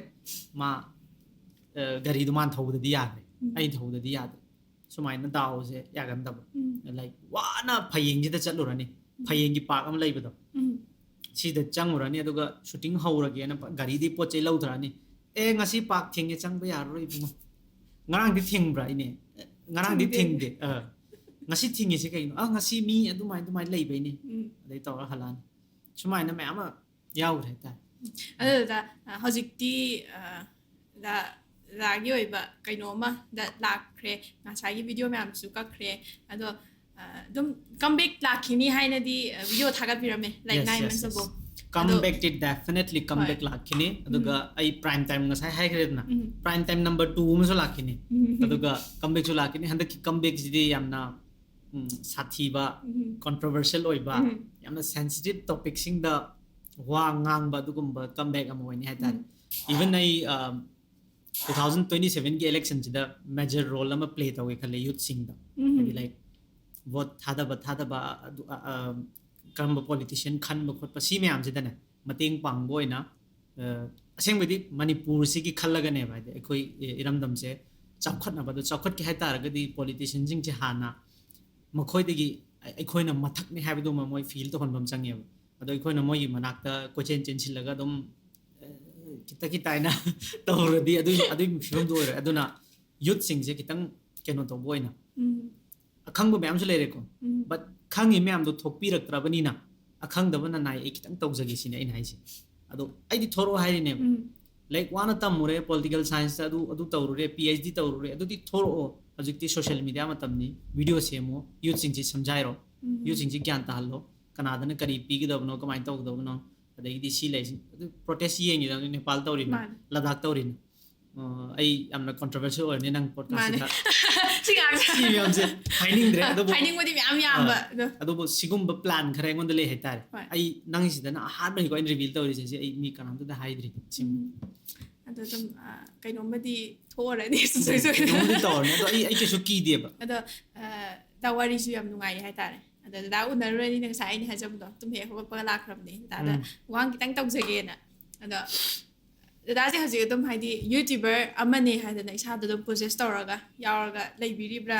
ꯃꯥ, ꯑ, ꯒꯥꯔꯤꯗꯨ ꯃꯥꯅ ꯊꯧꯕꯗꯗꯤ ꯌꯥꯈ꯭ꯔꯦ, ꯎꯝ꯫ ꯑꯩ ꯊꯧꯕꯗꯗꯤ ꯌꯥꯗ꯭ꯔꯦ꯫ ꯁꯨꯃꯥꯏꯅ ꯗꯥꯎꯁꯦ ꯌꯥꯒꯟꯗꯕ꯫ ꯎꯝ꯫ Like, ꯋꯥꯅ ꯐꯌꯦꯡꯁꯤꯗ ꯆꯠꯂꯨꯔꯅꯤ, ꯐꯌꯦꯡꯒꯤ ꯄꯥꯔꯛ ꯑꯃ ꯂꯩꯕꯗꯣ, ꯎꯝ꯫ ꯁꯤꯗ ꯆꯪꯉꯨꯔꯅꯤ, ꯑꯗꯨꯒ ꯁꯨꯇꯤꯡ ꯍꯧꯔꯒꯦꯅ ꯄ-, ꯒꯥꯔꯤꯗꯒꯤ ꯄꯣꯠ ꯆꯩ ꯂꯧꯊꯔꯛꯑꯅꯤ꯫ "ꯑꯦ, ꯉꯁꯤ ꯄꯥꯔꯛ ꯊꯤꯡꯉꯦ, ꯆꯪꯕ ꯌꯥꯔꯔꯣꯏ ꯏꯕꯨꯡꯉꯣ꯫ ꯉꯔꯥꯡꯗꯤ ꯊꯤꯡꯕ꯭ꯔꯥ?" "ꯏꯅꯦ, ꯉꯔꯥꯡꯗꯤ ꯊꯤꯡꯗꯦ꯫ ꯊꯤꯡꯗꯦ꯫ ꯑ, ꯉꯁꯤ ꯊꯤꯡꯉꯤꯁꯦ ꯀꯩꯅꯣ?" "ꯑ, ꯉꯁꯤ ꯃꯤ ꯑꯗꯨꯃꯥꯏꯅ ꯑꯗꯨꯃꯥꯏꯅ ꯂꯩꯕꯩꯅꯦ"꯫ ꯎꯝ꯫ ꯑꯗꯩ ꯇꯧꯔ ꯍꯜꯂꯛꯑꯅꯤ꯫ ꯁꯨꯃꯥꯏꯅ ꯃꯌꯥꯝ ꯑꯃ ꯌꯥꯎꯈ꯭ꯔꯦ ꯍꯥꯏꯇꯥꯔꯦ꯫ ꯑꯗꯨꯗ, ꯑ, ꯍꯧꯖꯤꯛꯇꯤ, ꯑ, ꯗ-, ꯗꯥꯒꯤ ꯑꯣꯏꯕ ꯀꯩꯅꯣꯝꯃ ꯗ ꯂꯥꯛꯈ꯭ꯔꯦ꯫ ꯉꯁꯥꯏꯒꯤ ꯚꯤꯗꯤꯑꯣ ꯃꯌꯥꯝꯁꯨ ꯀꯛꯈ꯭ꯔꯦ꯫ ꯑꯗꯣ, ꯑ, ꯑꯗꯨꯝ ꯀꯝꯕꯦꯛ ꯂꯥꯛꯈꯤꯅꯤ ꯍꯥꯏꯅꯗꯤ, ꯑ, ꯚꯤꯗꯤꯑꯣ ꯊꯥꯒꯠꯄꯤꯔꯝꯃꯦ, like, Yes, nine yes, months yes. ago꯫ Comeback ꯑꯗꯣ ꯇꯤ definitely comeback ꯍꯣꯏ꯫ ꯂꯥꯛꯈꯤꯅꯤ꯫ ꯑꯗꯨꯒ ꯎꯝ꯫ ꯑꯩ ꯄ꯭ꯔꯥꯏꯝ ꯇꯥꯏꯝ ꯉꯁꯥꯏ ꯍꯥꯏꯈ꯭ꯔꯦꯗꯅ, ꯎꯝ꯫ ꯄ꯭ꯔꯥꯏꯝ ꯇꯥꯏꯝ ꯅꯝꯕꯔ ꯇꯨ ꯑꯃꯁꯨ ꯂꯥꯛꯈꯤꯅꯤ꯫ ꯎꯝ꯫ ꯑꯗꯨꯒ ꯀꯝꯕꯦꯛꯁꯨ ꯂꯥꯛꯈꯤꯅꯤ꯫ ꯍꯟꯗꯛꯀꯤ ꯀꯝꯕꯦꯛꯁꯤꯗꯤ ꯌꯥꯝꯅ, ꯎꯝ, ꯁꯥꯊꯤꯕ, ꯎꯝ꯫ ꯀꯣꯟꯇ꯭ꯔꯣꯚꯔꯁꯤꯌꯦꯜ ꯑꯣꯏꯕ, ꯎꯝ꯫ ꯌꯥꯝꯅ ꯁꯦꯟꯁꯤꯇꯤꯞ ꯇꯣꯄꯤꯛꯁꯤꯡꯗ ꯋꯥ ꯉꯥꯡꯕ ꯑꯗꯨꯒꯨꯝꯕ ꯀꯝꯕꯦꯛ ꯑꯃ ꯑꯣꯏꯅꯤ ꯍꯥꯏꯇꯥꯔꯦ꯫ ꯎꯝ꯫ Even ꯑꯩ, ꯑ, two thousand twenty seven ꯒꯤ election ꯁꯤꯗ major role ꯑꯃ play ꯇꯧꯒꯦ ꯈꯜꯂꯦ ꯌꯨꯠꯁꯤꯡꯗ꯫ ꯎꯝ꯫ ꯍꯥꯏꯗꯤ, like, vote ꯊꯥꯗꯕ, ꯊꯥꯗꯕ, ꯑꯗꯨ, ꯑ, ꯑ, ꯀꯔꯝꯕ politician ꯈꯟꯕ ꯈꯣꯠꯄ, ꯁꯤ ꯃꯌꯥꯝꯁꯤꯗꯅꯦ ꯃꯇꯦꯡ ꯄꯥꯡꯕ ꯑꯣꯏꯅ, ꯑ, ꯑꯁꯦꯡꯕꯗꯤ ꯃꯅꯤꯄꯨꯔꯁꯤꯒꯤ ꯈꯜꯂꯒꯅꯦꯕ, ꯍꯥꯏꯗꯤ, ꯑꯩꯈꯣꯏ ꯏꯔꯝꯗꯝꯁꯦ ꯆꯥꯎꯈꯠꯅꯕ, ꯑꯗꯨ ꯆꯥꯎꯈꯠꯀꯦ ꯍꯥꯏꯇꯥꯔꯒꯗꯤ politician ꯁꯤꯡꯁꯦ ꯍꯥꯟꯅ ꯃꯈꯣꯏꯗꯒꯤ ꯑꯩꯈꯣꯏꯅ ꯃꯊꯛꯅꯤ ꯍꯥꯏꯕꯗꯨꯃ ꯃꯣꯏ feel ꯇꯧꯍꯟꯕ ꯑꯃ ꯆꯪꯉꯦꯕ꯫ ꯑꯗꯣ ꯑꯩꯈꯣꯏꯅ ꯃꯣꯏꯒꯤ ꯃꯅꯥꯛꯇ ꯀꯣꯏꯆꯦꯟ ꯆꯦꯟꯁꯤꯜꯂꯒ ꯑꯗꯨꯝ, ꯑ, ꯈꯤꯇ ꯈꯤꯇ ꯍꯥꯏꯅ ꯇꯧꯔꯗꯤ ꯑꯗꯨꯒꯤ ꯑꯗꯨꯒꯤ ꯐꯤꯕꯝꯗꯨ ꯑꯣꯏꯔꯦ꯫ ꯑꯗꯨꯅ ꯌꯨꯠꯁꯤꯡꯁꯦ ꯈꯤꯇꯪ ꯀꯩꯅꯣ ꯇꯧꯕ ꯑꯣꯏꯅ, ꯎꯝ ꯑꯈꯪꯕ ꯃꯌꯥꯝꯁꯨ ꯂꯩꯔꯦꯀꯣ, ꯎꯝ ꯕꯠ ꯈꯪꯉꯤ ꯃꯌꯥꯝꯗꯣ ꯊꯣꯛꯄꯤꯔꯛꯇ꯭ꯔꯕꯅꯤꯅ ꯑꯈꯪꯗꯕꯅ ꯅꯥꯏ, ꯑꯩ ꯈꯤꯇꯪ ꯇꯧꯖꯒꯦ ꯁꯤꯅꯦ ꯑꯩꯅ ꯍꯥꯏꯁꯦ꯫ ꯑꯗꯣ ꯑꯩꯗꯤ ꯊꯣꯔꯛꯑꯣ ꯍꯥꯏꯔꯤꯅꯦꯕ꯫ ꯎꯝ ꯂꯥꯏꯔꯤꯛ ꯋꯥꯅ ꯇꯝꯃꯨꯔꯦ, ꯄꯣꯂꯤꯇꯤꯀꯦꯜ ꯁꯥꯏꯟꯁꯇ ꯑꯗꯨ ꯑꯗꯨ ꯇꯧꯔꯨꯔꯦ, ꯄꯤ ꯑꯩꯆ ꯗꯤ ꯇꯧꯔꯨꯔꯦ, ꯑꯗꯨꯗꯤ ꯊꯣꯔꯛꯑꯣ꯫ ꯍꯧꯖꯤꯛꯇꯤ ꯁꯣꯁꯤꯌꯦꯜ ꯃꯤꯗꯤꯌꯥ ꯃꯇꯝꯅꯤ, ꯚꯤꯗꯤꯑꯣ ꯁꯦꯝꯃꯣ, ꯌꯨꯠꯁꯤꯡꯁꯤ ꯁꯝꯖꯥꯏꯔꯣ, ꯎꯝ ꯌꯨꯠꯁꯤꯡꯁꯤ ꯒ꯭ꯌꯥꯟ ꯇꯥꯍꯜꯂꯣ, ꯀꯅꯥꯗꯅ ꯀꯔꯤ ꯄꯤꯒꯗꯕꯅꯣ, ꯀꯃꯥꯏꯅ ꯇꯧꯒꯗꯕꯅꯣ, ꯑꯗꯒꯤꯗꯤ ꯁꯤ ꯂꯩꯁꯤ꯫ ꯑꯗꯨ ꯄ꯭ꯔꯣꯇꯦꯁ ꯌꯦꯡꯉꯤꯗꯅ ꯅꯦꯄꯥꯜ ꯇꯧꯔꯤꯅ, ꯃꯥꯅꯦ꯫ ꯂꯗꯥꯛ ꯇꯧꯔꯤꯅ꯫ ꯑ, ꯑꯩ ꯌꯥꯝꯅ ꯀꯣꯟꯇ꯭ꯔꯣꯚꯔꯁꯤꯌꯦꯜ ꯑꯣꯏꯔꯅꯤ ꯅꯪ ꯃꯥꯅꯦ꯫ ꯄꯣꯗꯀꯥꯁꯇ ꯁꯤ ꯉꯥꯛꯇ ꯁꯤ ꯃꯌꯥꯝꯁꯦ ꯍꯥꯏꯅꯤꯡꯗ꯭ꯔꯦ꯫ ꯑꯗꯨꯕꯨ ꯍꯥꯏꯅꯤꯡꯕꯗꯤ ꯃꯌꯥꯝ ꯌꯥꯝꯕ ꯑꯥ꯫ ꯑꯗꯣ ꯑꯗꯨꯕꯨ ꯁꯤꯒꯨꯝꯕ ꯄ꯭ꯂꯥꯟ ꯈꯔ ꯑꯩꯉꯣꯟꯗ ꯂꯩ ꯍꯥꯏꯇꯥꯔꯦ꯫ ꯍꯣꯏ꯫ ꯑꯩ ꯅꯪꯁꯤꯗꯅ ꯑꯍꯥꯟꯕꯅꯤꯀꯣ ꯑꯩꯅ ꯔꯤꯚꯤꯜ ꯇꯧꯔꯤꯁꯦ꯫ ꯁꯤ ꯑꯩ ꯃꯤ ꯀꯅꯥꯝꯇꯗ ꯍꯥꯏꯗ꯭ꯔꯤ꯫ ꯁꯤ ꯎꯝ꯫ ꯑꯗꯣ ꯑꯗꯨꯝ ꯑ, ꯀꯩꯅꯣꯝꯃꯗꯤ ꯊꯣꯛꯑꯔꯅꯤ ꯁꯨꯡꯁꯣꯏ ꯀꯩꯅꯣꯝꯗꯤ ꯁꯣꯏꯗꯅ꯫ ꯇꯧꯔꯅꯤ, ꯑꯗꯣ ꯑꯩ ꯑꯩ ꯀꯩꯁꯨ ꯀꯤꯗꯦꯕ꯫ ꯑꯗꯣ ꯑ, ꯗꯥ ꯋꯥꯔꯤꯁꯨ ꯌꯥꯝ ꯅꯨꯡꯉꯥꯏꯔꯤ ꯍꯥꯏꯇꯥꯔꯦ꯫ ꯑꯗꯣ ꯗꯗꯥ ꯎꯅꯔꯨꯔꯅꯤ, ꯉꯁꯥꯏ ꯑꯩꯅ ꯍꯥꯏꯖꯕꯗꯣ, ꯇꯨꯝ ꯍꯦꯛ ꯍꯧꯒꯠꯄꯒ ꯂꯥꯛꯈ꯭ꯔꯕꯅꯤ꯫ ꯗꯗꯥꯗ ꯎꯝ꯫ ꯋꯥ ꯈꯤꯇꯪ ꯇꯧꯖꯒꯦꯅ꯫ ꯑꯗꯣ ꯗꯗꯥꯁꯦ ꯍꯧꯖꯤꯛ ꯑꯗꯨꯝ ꯍꯥꯏꯗꯤ ꯌꯨꯇ꯭ꯌꯨꯕꯔ ꯑꯃꯅꯦ ꯍꯥꯏꯗꯅ ꯏꯁꯥꯗ ꯑꯗꯨꯝ ꯄꯣꯖꯦꯁ ꯇꯧꯔꯒ ꯌꯥꯎꯔꯒ ꯂꯩꯕꯤꯔꯤꯕ꯭ꯔꯥ?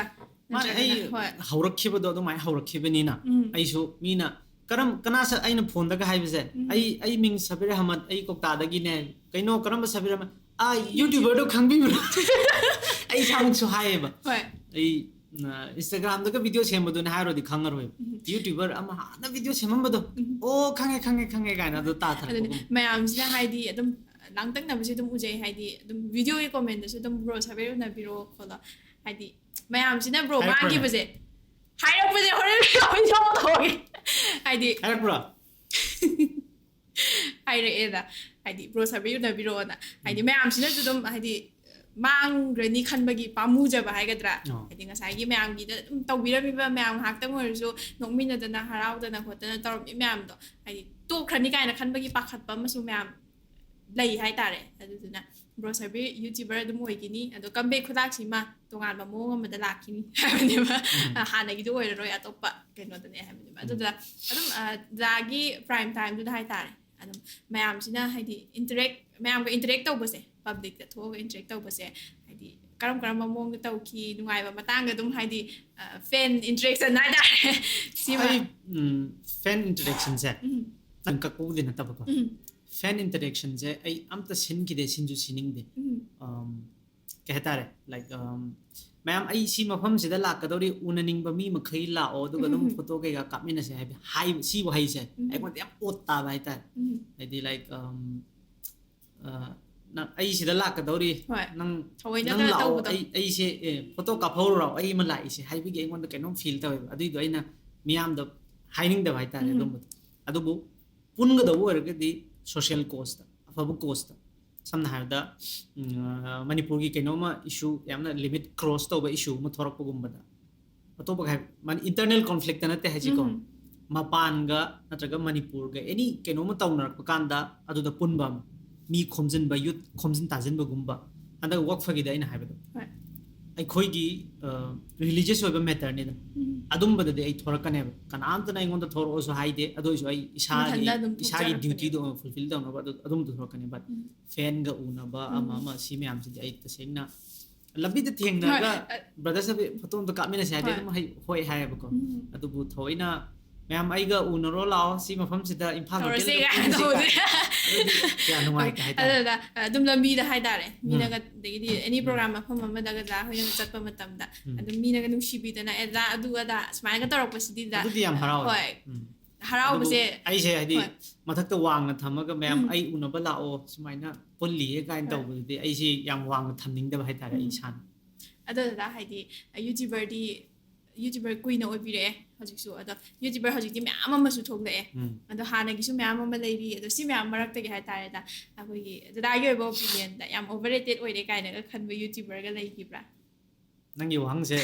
ꯃꯥꯅꯦ, ꯑꯩ ꯅꯠꯇ꯭ꯔꯒꯅ ꯍꯣꯏ ꯍꯧꯔꯛꯈꯤꯕꯗꯣ ꯑꯗꯨꯃꯥꯏꯅ ꯍꯧꯔꯛꯈꯤꯕꯅꯤꯅ ꯎꯝ꯫ ꯑꯩꯁꯨ ꯃꯤꯅ ꯀꯔꯝ ꯀꯅꯥ ꯁ-, ꯑꯩꯅ ꯐꯣꯟꯗꯒ ꯍꯥꯏꯕꯁꯦ, ꯎꯝ꯫ "ꯑꯩ ꯑꯩ ꯃꯤꯡ ꯁꯕꯤꯔ ꯑꯍꯃꯗ, ꯑꯩ ꯀꯧꯇꯥꯗꯒꯤꯅꯦ"꯫ "ꯀꯩꯅꯣ, ꯀꯔꯝꯕ ꯁꯕꯤꯔ ꯑꯍꯃꯗ?" "ꯑꯥ, ꯌꯨꯇ꯭ꯌꯨꯕꯔꯗꯣ ꯈꯪꯕꯤꯕ꯭ꯔꯣ?" ꯑꯩ ꯏꯁꯥꯃꯛꯁꯨ ꯍꯥꯏꯌꯦꯕ꯫ ꯍꯣꯏ꯫ ꯑꯩ ꯏꯟꯁꯇꯥꯒ꯭ꯔꯥꯝꯗꯒ ꯚꯤꯗꯤꯑꯣ ꯁꯦꯝꯕꯗꯨꯅ ꯍꯥꯏꯔꯨꯔꯗꯤ ꯈꯪꯉꯔꯣꯏꯕ꯫ ꯎꯝ꯫ ꯌꯨꯇ꯭ꯌꯨꯕꯔ ꯑꯃ ꯍꯥꯟꯅ ꯚꯤꯗꯤꯑꯣ ꯁꯦꯝꯃꯝꯕꯗꯣ, ꯎꯝ꯫ "ꯑꯣ, ꯈꯪꯉꯦ ꯈꯪꯉꯦ ꯈꯪꯉꯦ" ꯀꯥꯏꯅ ꯑꯗꯨ ꯑꯗꯨꯅꯦ ꯇꯥꯊꯔꯛꯄꯒꯨꯝ꯫ ꯃꯌꯥꯝꯁꯤꯅ ꯍꯥꯏꯗꯤ ꯑꯗꯨꯝ ꯂꯥꯡꯇꯛꯅꯕꯁꯦ ꯑꯗꯨꯝ ꯎꯖꯩ꯫ ꯍꯥꯏꯗꯤ ꯑꯗꯨꯝ ꯚꯤꯗꯤꯑꯣꯒꯤ ꯀꯣꯃꯦꯟꯗꯁꯨ ꯑꯗꯨꯝ "ꯕ꯭ꯔꯣ ꯁꯕꯤꯔ ꯎꯅꯕꯤꯔꯣ" ꯈꯣꯠꯂꯣ꯫ ꯍꯥꯏꯗꯤ ꯃꯌꯥꯝꯁꯤꯅ ꯕ꯭ꯔꯣ ꯍꯥꯏꯔꯛꯄ꯭ꯔꯅꯦ? ꯉꯥꯡꯈꯤꯕꯁꯦ, ꯍꯥꯏꯔꯛꯄꯁꯦ ꯍꯣꯔꯦꯟ ꯊꯣꯛꯑꯒꯦ꯫ ꯍꯥꯏꯗꯤ ꯍꯥꯏꯔꯛꯄ꯭ꯔꯣ? ꯍꯥꯏꯔꯛꯑꯦꯗ, ꯍꯥꯏꯗꯤ "ꯕ꯭ꯔꯣ ꯁꯕꯤꯔ ꯎꯅꯕꯤꯔꯣꯅ", ꯍꯥꯏꯗꯤ ꯃꯌꯥꯝꯁꯤꯅꯁꯨ ꯑꯗꯨꯝ ꯍꯥꯏꯗꯤ ꯃꯥꯡꯈ꯭ꯔꯅꯤ ꯈꯟꯕꯒꯤ ꯄꯥꯝꯃꯨꯖꯕ ꯍꯥꯏꯒꯗ꯭ꯔꯥ, ꯑꯣ꯫ ꯍꯥꯏꯗꯤ ꯉꯁꯥꯏꯒꯤ ꯃꯌꯥꯝꯒꯤꯗ ꯑꯗꯨꯝ ꯇꯧꯕꯤꯔꯝꯃꯤꯕ ꯃꯌꯥꯝ ꯉꯥꯏꯍꯥꯛꯇꯪ ꯑꯣꯏꯔꯁꯨ ꯅꯣꯛꯃꯤꯟꯅꯗꯅ ꯍꯔꯥꯎꯗꯅ ꯈꯣꯠꯇꯅ ꯇꯧꯔꯝꯃꯤ ꯃꯌꯥꯝꯗꯣ ꯍꯥꯏꯗꯤ ꯇꯣꯛꯈ꯭ꯔꯅꯤ ꯀꯥꯏꯅ ꯈꯟꯕꯒꯤ ꯄꯥꯈꯠꯄ ꯑꯃꯁꯨ ꯃꯌꯥꯝ ꯂꯩ ꯍꯥꯏꯇꯥꯔꯦ꯫ ꯑꯗꯨꯗꯨꯅ ꯕ꯭ꯔꯣ ꯁꯕꯤꯔ ꯌꯨꯇ꯭ꯌꯨꯕꯔ ꯑꯗꯨꯝ ꯑꯣꯏꯈꯤꯅꯤ, ꯑꯗꯣ ꯀꯝꯕꯦꯛ ꯈꯨꯂꯥꯛꯁꯤꯃ ꯇꯣꯉꯥꯟꯕ ꯃꯑꯣꯡ ꯑꯃꯗ ꯂꯥꯛꯈꯤꯅꯤ ꯍꯥꯏꯕꯅꯦꯕ꯫ ꯎꯝ꯫ ꯍꯥꯟꯅꯒꯤꯗꯣ ꯑꯣꯏꯔꯔꯣꯏ, ꯑꯇꯣꯞꯄ ꯀꯩꯅꯣꯗꯅꯦ ꯍꯥꯏꯕꯅꯦꯕ꯫ ꯎꯝ꯫ ꯑꯗꯨꯗ ꯑꯗꯨꯝ ꯑ, ꯗꯗꯥꯒꯤ ꯄ꯭ꯔꯥꯏꯝ ꯇꯥꯏꯝꯗꯨꯗ ꯍꯥꯏꯇꯥꯔꯦ, ꯑꯗꯨꯝ ꯃꯌꯥꯝꯁꯤꯅ ꯍꯥꯏꯗꯤ ꯏꯟꯇꯔꯦꯛ ꯃꯌꯥꯝꯒ ꯏꯟꯇꯔꯦꯛ ꯇꯧꯕꯁꯦ, ꯄꯕ꯭ꯂꯤꯛꯇ ꯊꯣꯛꯑꯒ ꯏꯟꯇꯔꯦꯛ ꯇꯧꯕꯁꯦ ꯍꯥꯏꯗꯤ ꯀꯔꯝ ꯀꯔꯝꯕ ꯃꯑꯣꯡꯗ ꯇꯧꯈꯤ, ꯅꯨꯡꯉꯥꯏꯕ ꯃꯇꯥꯡꯗ ꯑꯗꯨꯝ ꯍꯥꯏꯗꯤ ꯐꯦꯟ ꯏꯟꯇꯔꯦꯛꯁꯟ ꯍꯥꯏꯇꯥꯔꯦ꯫ ꯁꯤꯃ ꯑꯩ ꯐꯦꯟ ꯏꯟꯇꯔꯦꯛꯁꯟꯁꯦ ꯎꯝ ꯅꯪ ꯀꯛꯄꯕꯨꯗꯤ ꯅꯠꯇꯕꯀꯣ, ꯎꯝ Fan interactionꯁꯦ ꯑꯩ ꯑꯝꯇ ꯁꯤꯟꯈꯤꯗꯦ, ꯁꯤꯟꯁꯨ ꯁꯤꯅꯤꯡꯗꯦ. ꯎꯝ. Um, ꯀꯩ ꯍꯥꯏꯇꯥꯔꯦ, like, um, ꯃꯌꯥꯝ, ꯑꯩ ꯁꯤ ꯃꯐꯝꯁꯤꯗ ꯂꯥꯛꯀꯗꯧꯔꯤ, ꯎꯅꯅꯤꯡꯕ ꯃꯤ ꯃꯈꯩ ꯂꯥꯛꯑꯣ, ꯑꯗꯨꯒ ꯑꯗꯨꯝ ꯎꯝ. Photo ꯀꯩꯀꯥ ꯀꯥꯞꯃꯤꯟꯅꯁꯦ ꯍꯥꯏꯕ, ꯍꯥꯏꯕ, ꯁꯤꯕꯨ ꯍꯩꯁꯦ ꯎꯝ. ꯑꯩꯉꯣꯟꯗ ꯌꯥꯝ odd ꯇꯥꯕ ꯍꯥꯏꯇꯥꯔꯦ. ꯎꯝ. ꯍꯥꯏꯗꯤ, like, um, uh, ꯅꯪ, ꯑꯩ ꯁꯤꯗ ꯂꯥꯛꯀꯗꯧꯔꯤ, ꯍꯣꯏ. ꯅꯪ ꯊꯑꯣꯏꯅꯒ ꯅꯪ ꯂꯥꯛꯑꯣ, ꯇꯧꯕꯗꯣ. ꯑꯩ, ꯑꯩꯁꯦ, ꯑꯦ, Photo ꯀꯥꯞꯍꯧꯔꯣ, ꯑꯩ ꯑꯃ ꯂꯥꯛꯏꯁꯦ ꯍꯥꯏꯕꯒꯤ ꯑꯩꯉꯣꯟꯗ ꯀꯩꯅꯣꯝ feel ꯇꯧꯋꯦꯕ. ꯑꯗꯨꯏꯗꯣ ꯑꯩꯅ ꯃꯤꯌꯥꯝꯗ ꯍꯥꯏꯅꯤꯡꯗꯕ ꯍꯥꯏꯇꯥꯔꯦ. ꯎꯝ. ꯑꯗꯨꯝꯕꯗꯣ, ꯑꯗꯨꯕꯨ ꯄꯨꯟꯒꯗꯧꯕ ꯑꯣꯏꯔꯒꯗꯤ social causeꯇ, ꯑꯐꯕ causeꯇ, ꯁꯝꯅ ꯍꯥꯏꯔꯕꯗ, ꯎꯝ, ꯃꯅꯤꯄꯨꯔꯒꯤ ꯀꯩꯅꯣꯝꯃ issue, ꯌꯥꯝꯅ limit cross ꯇꯧꯕ issue ꯑꯃ ꯊꯣꯔꯛꯄꯒꯨꯝꯕꯗ, ꯑꯇꯣꯞꯄ ꯍꯥꯏ, internal conflictꯇ ꯅꯠꯇꯦ ꯍꯥꯏꯁꯤꯀꯣ, ꯎꯝ. ꯃꯄꯥꯟꯒ ꯅꯠꯇ꯭ꯔꯒ ꯃꯅꯤꯄꯨꯔꯒ any ꯀꯩꯅꯣꯝꯃ ꯇꯧꯅꯔꯛꯄ ꯀꯥꯟꯗ ꯑꯗꯨꯗ ꯄꯨꯟꯕ ꯑꯃ, ꯃꯤ ꯈꯣꯝꯖꯤꯟꯕ, youth ꯈꯣꯝꯖꯤꯟ ꯇꯥꯁꯤꯟꯕꯒꯨꯝꯕ, ꯍꯟꯗꯛ ꯋꯛꯐꯒꯤꯗ ꯑꯩꯅ ꯍꯥꯏꯕꯗꯣ, ꯍꯣꯏ. ꯑꯩꯈꯣꯏꯒꯤ religious ꯑꯣꯏꯕ matterꯅꯤꯗ, ꯎꯝ. ꯑꯗꯨꯝꯕꯗꯗꯤ ꯑꯩ ꯊꯣꯔꯛꯀꯅꯦꯕ, ꯀꯅꯥꯝꯇꯅ ꯑꯩꯉꯣꯟꯗ ꯊꯣꯔꯛꯑꯣꯁꯨ ꯍꯥꯏꯗꯦ, ꯑꯗꯨ ꯑꯣꯏꯔꯁꯨ ꯑꯩ ꯏꯁꯥꯒꯤ, ꯃꯊꯟꯇ ꯑꯗꯨꯝ ꯏꯁꯥꯒꯤ ꯊꯣꯛꯆꯔꯛꯄꯅꯦ. dutyꯗꯣ fulfill ꯇꯧꯅꯕ ꯑꯗꯨ, ꯑꯗꯨꯝꯕꯗꯣ ꯊꯣꯔꯛꯀꯅꯤ. But ꯎꯝ. fanꯒ ꯎꯅꯕ, ꯎꯝ. ꯑꯃ ꯑꯃ, ꯁꯤ ꯃꯌꯥꯝꯁꯤꯗꯤ ꯑꯩ ꯇꯁꯦꯡꯅ ꯂꯝꯕꯤꯗ ꯊꯦꯡꯅꯔꯒ ꯍꯣꯏ, ꯑ, brother ꯁꯥꯕꯤ photo ꯑꯝꯇ ꯀꯥꯞꯃꯤꯟꯅꯁꯦ ꯍꯥꯏꯗꯤ ꯍꯣꯏ. ꯑꯗꯨꯝ ꯍꯩ-, ꯍꯣꯏ ꯍꯥꯏꯌꯦꯕꯀꯣ. ꯎꯝ. ꯑꯗꯨꯕꯨ ꯊꯑꯣꯏꯅ ꯃꯌꯥꯝ ꯑꯩꯒ ꯎꯅꯔꯣ ꯂꯥꯛꯑꯣ, ꯁꯤ ꯃꯐꯝꯁꯤꯗ ꯏꯝꯐꯥꯜ ꯇꯧꯔꯁꯦ hotelꯗ ꯀꯥꯏꯅ ꯄꯨꯟꯁꯤ ꯇꯧꯕꯗꯤ. ꯀꯥꯏꯅ. ꯑꯗꯨꯗꯤ ꯀꯌꯥ ꯅꯨꯡꯉꯥꯏꯇꯦ ꯍꯥꯏꯇꯥꯔꯦ. ꯑꯗꯨꯗ ꯑꯗꯨꯝ ꯂꯝꯕꯤꯗ ꯍꯥꯏꯇꯥꯔꯦ, ꯎꯝ. ꯃꯤꯅꯒ, ꯑꯗꯒꯤꯗꯤ any ꯎꯝ. program ꯃꯐꯝ ꯑꯃꯗꯒ ꯖꯥ ꯍꯣꯏꯅꯒ ꯆꯠꯄ ꯃꯇꯝꯗ ꯎꯝ. ꯑꯗꯨꯝ ꯃꯤꯅꯒ ꯅꯨꯡꯁꯤꯕꯤꯗꯅ, "ꯑꯦ, ꯖꯥ, ꯑꯗꯨ ꯑꯗꯥ ꯁꯨꯃꯥꯏꯅꯒ ꯇꯧꯔꯛꯄꯁꯤꯗꯤꯗ." ꯑꯗꯨꯗꯤ ꯌꯥꯝ ꯍꯔꯥꯎꯋꯦ. ꯍꯣꯏ. ꯎꯝ. ꯍꯔꯥꯎꯕꯁꯦ. ꯑꯗꯨꯕꯨ ꯑꯩꯁꯦ ꯍꯥꯏꯗꯤ ꯍꯣꯏ. ꯃꯊꯛꯇ ꯋꯥꯡꯅ ꯊꯝꯃꯒ ꯃꯌꯥꯝ ꯎꯝ. ꯑꯩ ꯎꯅꯕ ꯂꯥꯛꯑꯣ, ꯁꯨꯃꯥꯏꯅ ꯄꯨꯜꯂꯤꯌꯦ ꯀꯥꯏꯅ ꯍꯣꯏ. ꯇꯧꯕꯗꯨꯗꯤ ꯑꯩꯁꯦ ꯌꯥꯝ ꯋꯥꯡꯅ ꯊꯝꯅꯤꯡꯗꯕ ꯍꯥꯏꯇꯥꯔꯦ ꯑꯩ ꯎꯝ. ꯏꯁꯥꯅ. ꯑꯗꯨꯗꯨꯅ ꯍꯥꯏꯗꯤ YouTuberꯗꯤ, YouTuber ꯀꯨꯏꯅ ꯑꯣꯏꯕꯤꯔꯛꯑꯦ ꯍꯧꯖꯤꯛꯁꯨ, ꯑꯗꯣ YouTuber ꯍꯧꯖꯤꯛꯇꯤ ꯃꯌꯥꯝ ꯑꯃꯁꯨ ꯊꯣꯛꯂꯛꯑꯦ. ꯎꯝ. ꯑꯗꯣ ꯍꯥꯟꯅꯒꯤꯁꯨ ꯃꯌꯥꯝ ꯑꯃ ꯂꯩꯔꯤ, ꯑꯗꯣ ꯁꯤ ꯃꯌꯥꯝ ꯃꯔꯛꯇꯒꯤ ꯍꯥꯏꯇꯥꯔꯦꯗ, ꯑꯩꯈꯣꯏꯒꯤ ꯗꯗꯥꯒꯤ ꯑꯣꯏꯕ opinionꯗ ꯌꯥꯝ overrated ꯑꯣꯏꯔꯦ ꯀꯥꯏꯅꯒ ꯈꯟꯕ YouTuberꯒ ꯂꯩꯈꯤꯕ꯭ꯔꯥ? ꯅꯪꯒꯤ ꯋꯥꯍꯪꯁꯦ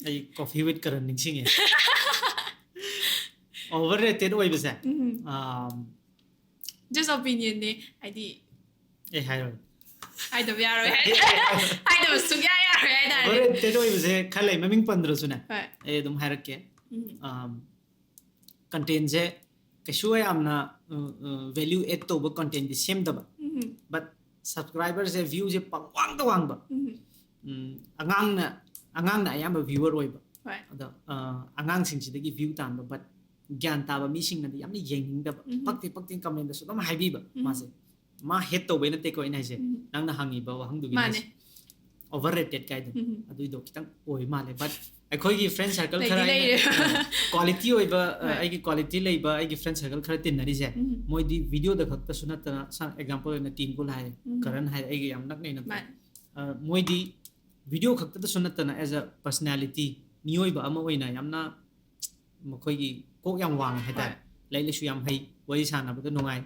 ꯑꯩ Coffee with Karan ꯅꯤꯡꯁꯤꯡꯉꯦ. Overrated ꯑꯣꯏꯕꯁꯦ, ꯎꯝ. um, Just opinionꯅꯦ, ꯍꯥꯏꯗꯤ ꯑꯦ, ꯍꯥꯏꯔꯣꯏ. ꯍꯥꯏꯗꯕ ꯌꯥꯔꯣꯏ ꯍꯥꯏ-, ꯍꯥꯏꯗꯕ ꯁꯨꯡꯌꯥ ꯌꯥꯔꯣꯏ ꯍꯥꯏꯇꯥꯔꯦ. Overrated ꯑꯣꯏꯕꯁꯦ ꯈꯔ ꯂꯩ, ꯃꯃꯤꯡ ꯄꯟꯗ꯭ꯔꯁꯨꯅꯦ, ꯍꯣꯏ. ꯑꯩ ꯑꯗꯨꯝ ꯍꯥꯏꯔꯛꯀꯦ. ꯎꯝ. Um, contentꯁꯦ ꯀꯩꯁꯨ ꯌꯥꯝꯅ, uh, uh, value add ꯇꯧꯕ contentꯗꯤ ꯁꯦꯝꯗꯕ, ꯎꯝ. but subscriberꯁꯦ, viewꯁꯦ ꯄꯪꯋꯥꯡꯗ ꯋꯥꯡꯕ. ꯎꯝ. ꯎꯝ, ꯑꯉꯥꯡꯅ, ꯑꯉꯥꯡꯅ ꯑꯌꯥꯝꯕ viewer ꯑꯣꯏꯕ. ꯍꯣꯏ. ꯑꯗꯣ, uh, ꯑꯉꯥꯡꯁꯤꯡꯁꯤꯗꯒꯤ view ꯇꯥꯟꯕ, but ꯒ꯭ꯌꯥꯟ ꯇꯥꯕ ꯃꯤꯁꯤꯡꯅꯗꯤ ꯌꯥꯝꯅ ꯌꯦꯡꯅꯤꯡꯗꯕ, ꯎꯝ꯫ ꯄꯛꯇꯦ ꯄꯛꯇꯦ ꯀꯃꯦꯟꯗꯁꯨ ꯑꯗꯨꯝ ꯍꯥꯏꯕꯤꯕ꯫ ꯎꯝ꯫ ꯃꯥꯁꯦ ꯃꯥ ꯍꯦꯠ ꯇꯧꯕꯩ ꯅꯠꯇꯦꯀꯣ ꯑꯩꯅ ꯍꯥꯏꯁꯦ, ꯎꯝ꯫ ꯅꯪꯅ ꯍꯪꯉꯤꯕ ꯋꯥꯍꯪꯗꯨꯒꯤ ꯃꯥꯅꯦ꯫ ꯑꯣꯚꯔ ꯔꯦꯇꯦꯠ ꯀꯥꯏꯗꯣ, ꯎꯝ꯫ ꯑꯗꯨꯏꯗꯣ ꯈꯤꯇꯪ ꯑꯣꯏ ꯃꯥꯜꯂꯦ꯫ But ꯑꯩꯈꯣꯏꯒꯤ ꯐ꯭ꯔꯦꯟ ꯁꯔꯀꯜ ꯂꯩꯗꯤ ꯈꯔ ꯂꯩꯔꯦ꯫ ꯀ꯭ꯋꯥꯂꯤꯇꯤ ꯑꯣꯏꯕ, ꯑ, ꯍꯣꯏ꯫ ꯑꯩꯒꯤ ꯀ꯭ꯋꯥꯂꯤꯇꯤ ꯂꯩꯕ ꯑꯩꯒꯤ ꯐ꯭ꯔꯦꯟ ꯁꯔꯀꯜ ꯈꯔ ꯇꯤꯟꯅꯔꯤꯁꯦ, ꯎꯝ꯫ ꯃꯣꯏꯗꯤ ꯚꯤꯗꯤꯑꯣꯗ ꯈꯛꯇꯁꯨ ꯅꯠꯇꯅ, ꯑꯦꯛꯖꯥꯝꯄꯜ ꯑꯣꯏꯅ ꯇꯤꯝ ꯀꯨꯜ ꯍꯥꯏꯔꯦ, ꯎꯝ꯫ ꯀꯔꯟ ꯍꯥꯏꯔꯦ, ꯑꯩꯒ ꯌꯥꯝ ꯅꯛꯅꯩꯅ, ꯃꯥꯅꯦ꯫ ꯑ, ꯃꯣꯏꯗꯤ ꯚꯤꯗꯤꯑꯣ ꯈꯛꯇꯗꯁꯨ ꯅꯠꯇꯅ as a personality, ꯃꯤꯑꯣꯏꯕ ꯑꯃ ꯑꯣꯏꯅ ꯌꯥꯝꯅ ꯃꯈꯣꯏꯒꯤ ꯀꯣꯛ ꯌꯥꯝ ꯋꯥꯡꯉꯦ ꯍꯥꯏꯇꯥꯔꯦ꯫ ꯍꯣꯏ꯫ ꯂꯥꯏꯔꯤꯛ ꯂꯥꯏꯁꯨ ꯌꯥꯝ ꯍꯩ, ꯋꯥꯔꯤ ꯁꯥꯟꯅꯕꯗ ꯅꯨꯡꯉꯥꯏ,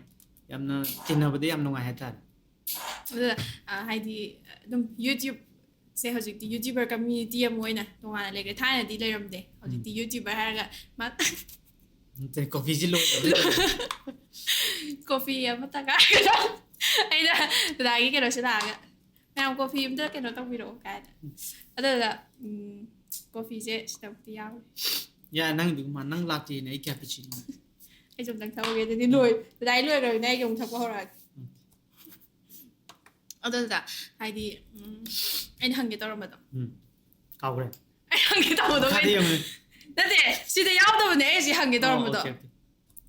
ꯌꯥꯝꯅ ꯇꯤꯟꯅꯕꯗ ꯌꯥꯝ ꯅꯨꯡꯉꯥꯏ ꯍꯥꯏꯇꯥꯔꯦ꯫ ꯑꯗꯨꯗ, ꯑ, ꯍꯥꯏꯗꯤ ꯑꯗꯨꯝ YouTubeꯁꯦ ꯍꯧꯖꯤꯛꯇꯤ YouTuber community ꯑꯃ ꯑꯣꯏꯅ ꯇꯣꯉꯥꯟꯅ ꯂꯩꯈ꯭ꯔꯦ꯫ ꯊꯥꯏꯅꯗꯤ ꯂꯩꯔꯝꯗꯦ꯫ ꯍꯧꯖꯤꯛꯇꯤ YouTuber ꯍꯥꯏꯔꯒ ꯃꯥ ꯅꯠꯇꯦ, ꯀꯣꯐꯤꯁꯤ ꯂꯣꯏ ꯀꯣꯐꯤ ꯑꯃꯇ ꯉꯥꯏꯔꯦ꯫ ꯑꯩꯅ ꯗꯗꯥꯒꯤ ꯀꯩꯅꯣꯁꯦ ꯂꯥꯛꯑꯒ, "ꯃꯌꯥꯝ ꯀꯣꯐꯤ ꯑꯝꯇ ꯀꯩꯅꯣ ꯇꯧꯕꯤꯔꯛꯑꯣ" ꯀꯥꯏꯅ꯫ ꯑꯗꯨꯗ, ꯎꯝ, ꯀꯣꯐꯤꯁꯦ ꯁꯤꯗꯕꯨꯗꯤ ꯌꯥꯎꯔꯦ꯫ ꯌꯥ, ꯅꯪꯗꯨ ꯃꯥ ꯅꯪ ꯂꯥꯛꯇꯦꯅ ꯑꯩ ꯀꯌꯥ ꯄꯤꯁꯤꯟꯅꯣ? ꯑꯩꯁꯨ ꯑꯝꯇꯪ ꯊꯛꯍꯧꯒꯦ꯫ ꯑꯗꯨꯗꯤ ꯂꯣꯏ, ꯗꯗꯥꯏ ꯂꯣꯏꯈ꯭ꯔꯕꯅꯤꯅ ꯑꯩꯒꯤ ꯑꯃꯨꯛ ꯊꯛꯄ ꯍꯧꯔꯛꯑꯒꯦ꯫ ꯎꯝ꯫ ꯑꯗꯨꯗ ꯍꯥꯏꯗꯤ, ꯎꯝ, ꯑꯩꯅ ꯍꯪꯒꯦ ꯇꯧꯔꯝꯕꯗꯣ, ꯎꯝ꯫ ꯀꯥꯎꯈ꯭ꯔꯦ꯫ ꯑꯩ ꯍꯪꯒꯦ ꯇꯧꯕꯗꯣ ꯃꯈꯥꯗ ꯀꯩꯅꯣ? ꯌꯦꯡꯉꯨꯅꯦ꯫ ꯅꯠꯇꯦ, ꯁꯤꯗ ꯌꯥꯎꯗꯕꯅꯦ ꯑꯩ ꯍꯧꯖꯤꯛ ꯍꯪꯒꯦ ꯑꯣ, ꯇꯧꯔꯝꯕꯗꯣ꯫ okay, okay.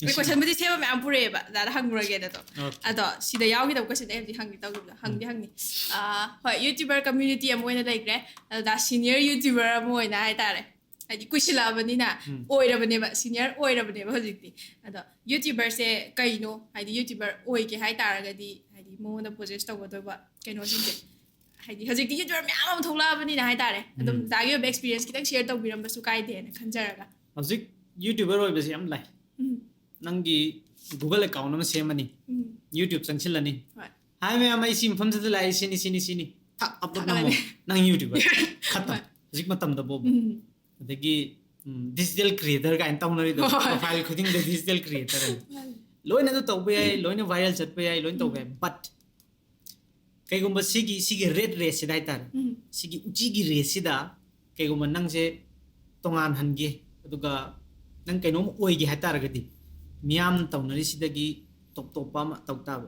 ꯑꯩ ꯀꯣꯏꯁꯟꯕꯨꯗꯤ ꯁꯦꯝꯕ ꯃꯌꯥꯝ ꯄꯨꯔꯛꯑꯦꯕ, ꯗꯗꯥꯗ ꯍꯪꯉꯨꯔꯒꯦꯅ ꯑꯗꯣ꯫ Okay. ꯑꯗꯣ ꯁꯤꯗ ꯌꯥꯎꯈꯤꯗꯕ ꯀꯣꯏꯁꯟ ꯑꯩ ꯍꯧꯖꯤꯛ ꯍꯪꯒꯦ ꯇꯧꯈꯤꯕꯗꯣ ꯍꯪꯗꯤ ꯎꯝ꯫ ꯍꯪꯅꯤ꯫ ꯑꯥ, ꯍꯣꯏ, YouTuber community ꯑꯃ ꯑꯣꯏꯅ ꯂꯩꯈ꯭ꯔꯦ꯫ ꯑꯗꯨꯗ senior YouTuber ꯑꯃ ꯑꯣꯏꯅ ꯍꯥꯏꯇꯥꯔꯦ, ꯍꯥꯏꯗꯤ ꯀꯨꯏꯁꯤꯜꯂꯛꯑꯕꯅꯤꯅ, ꯎꯝ꯫ ꯑꯣꯏꯔꯕꯅꯦꯕ, senior ꯑꯣꯏꯔꯕꯅꯦꯕ ꯍꯧꯖꯤꯛꯇꯤ꯫ ꯑꯗꯣ YouTuberꯁꯦ ꯀꯩꯅꯣ, ꯍꯥꯏꯗꯤ YouTuber ꯑꯣꯏꯒꯦ ꯍꯥꯏꯇꯥꯔꯒꯗꯤ, ꯍꯥꯏꯗꯤ ꯃꯉꯣꯟꯗ possess ꯇꯧꯒꯗꯧꯕ ꯀꯩꯅꯣꯁꯤꯡꯁꯦ, ꯍꯥꯏꯗꯤ ꯍꯧꯖꯤꯛꯇꯤ YouTuber ꯃꯌꯥꯝ ꯑꯃ ꯊꯣꯛꯂꯛꯑꯕꯅꯤꯅ ꯍꯥꯏꯇꯥꯔꯦ꯫ ꯑꯗꯨꯝ ꯎꯝ꯫ ꯗꯗꯥꯒꯤ ꯑꯣꯏꯕ experience ꯈꯤꯇꯪ share ꯇꯧꯕꯤꯔꯝꯕꯁꯨ ꯀꯥꯏꯗꯦꯅ ꯈꯟꯖꯔꯒ꯫ ꯍꯧꯖꯤꯛ YouTuber ꯑꯣꯏꯕꯁꯦ ꯌꯥꯝ ꯂꯥꯏ꯫ ꯎꯝ꯫ ꯅꯪꯒꯤ Google account ꯑꯃ ꯁꯦꯝꯃꯅꯤ, ꯎꯝ꯫ YouTube ꯆꯪꯁꯤꯜꯂꯅꯤ꯫ ꯍꯣꯏ꯫ "ꯍꯥꯏ ꯃꯌꯥꯝ, ꯑꯩ ꯁꯤ ꯃꯐꯝꯁꯤꯗ ꯂꯥꯛꯑꯦ, ꯁꯤꯅꯤ, ꯁꯤꯅꯤ, ꯁꯤꯅꯤ", ꯊꯛ upload ꯅꯝꯃꯣ꯫ ꯊꯥꯒꯠꯂꯅꯤ꯫ ꯅꯪ YouTuber꯫ ꯈꯇꯝ꯫ ꯍꯣꯏ꯫ ꯍꯧꯖꯤꯛ ꯃꯇꯝꯗꯕꯨ꯫ ꯎꯝ꯫ ꯑꯗꯒꯤ, ꯎꯝ, digital creator ꯀꯥꯏꯅ ꯇꯧꯅꯔꯤꯗꯣ, ꯍꯣꯏ꯫ profile ꯈꯨꯗꯤꯡꯗ digital creator ꯍꯥꯏꯅ꯫ ꯃꯥꯅꯤ꯫ ꯂꯣꯏꯅ ꯑꯗꯨ ꯇꯧꯕ ꯌꯥꯏ, ꯂꯣꯏꯅ viral ꯆꯠꯄ ꯌꯥꯏ, ꯂꯣꯏꯅ ꯇꯧꯕ ꯌꯥꯏ꯫ But ꯀꯩꯒꯨꯝꯕ ꯁꯤꯒꯤ, ꯁꯤꯒꯤ rat raceꯁꯤꯗ ꯍꯥꯏꯇꯥꯔꯦ, ꯎꯝ꯫ ꯁꯤꯒꯤ ꯎꯆꯤꯒꯤ raceꯁꯤꯗ ꯀꯩꯒꯨꯝꯕ ꯅꯪꯁꯦ ꯇꯣꯉꯥꯟꯍꯟꯒꯦ, ꯑꯗꯨꯒ ꯅꯪ ꯀꯩꯅꯣꯝ ꯑꯣꯏꯒꯦ ꯍꯥꯏꯇꯥꯔꯒꯗꯤ, ꯃꯤꯌꯥꯝꯅ ꯇꯧꯅꯔꯤꯁꯤꯗꯒꯤ ꯇꯣꯞ ꯇꯣꯞꯄ ꯑꯃ ꯇꯧ ꯇꯥꯕ꯫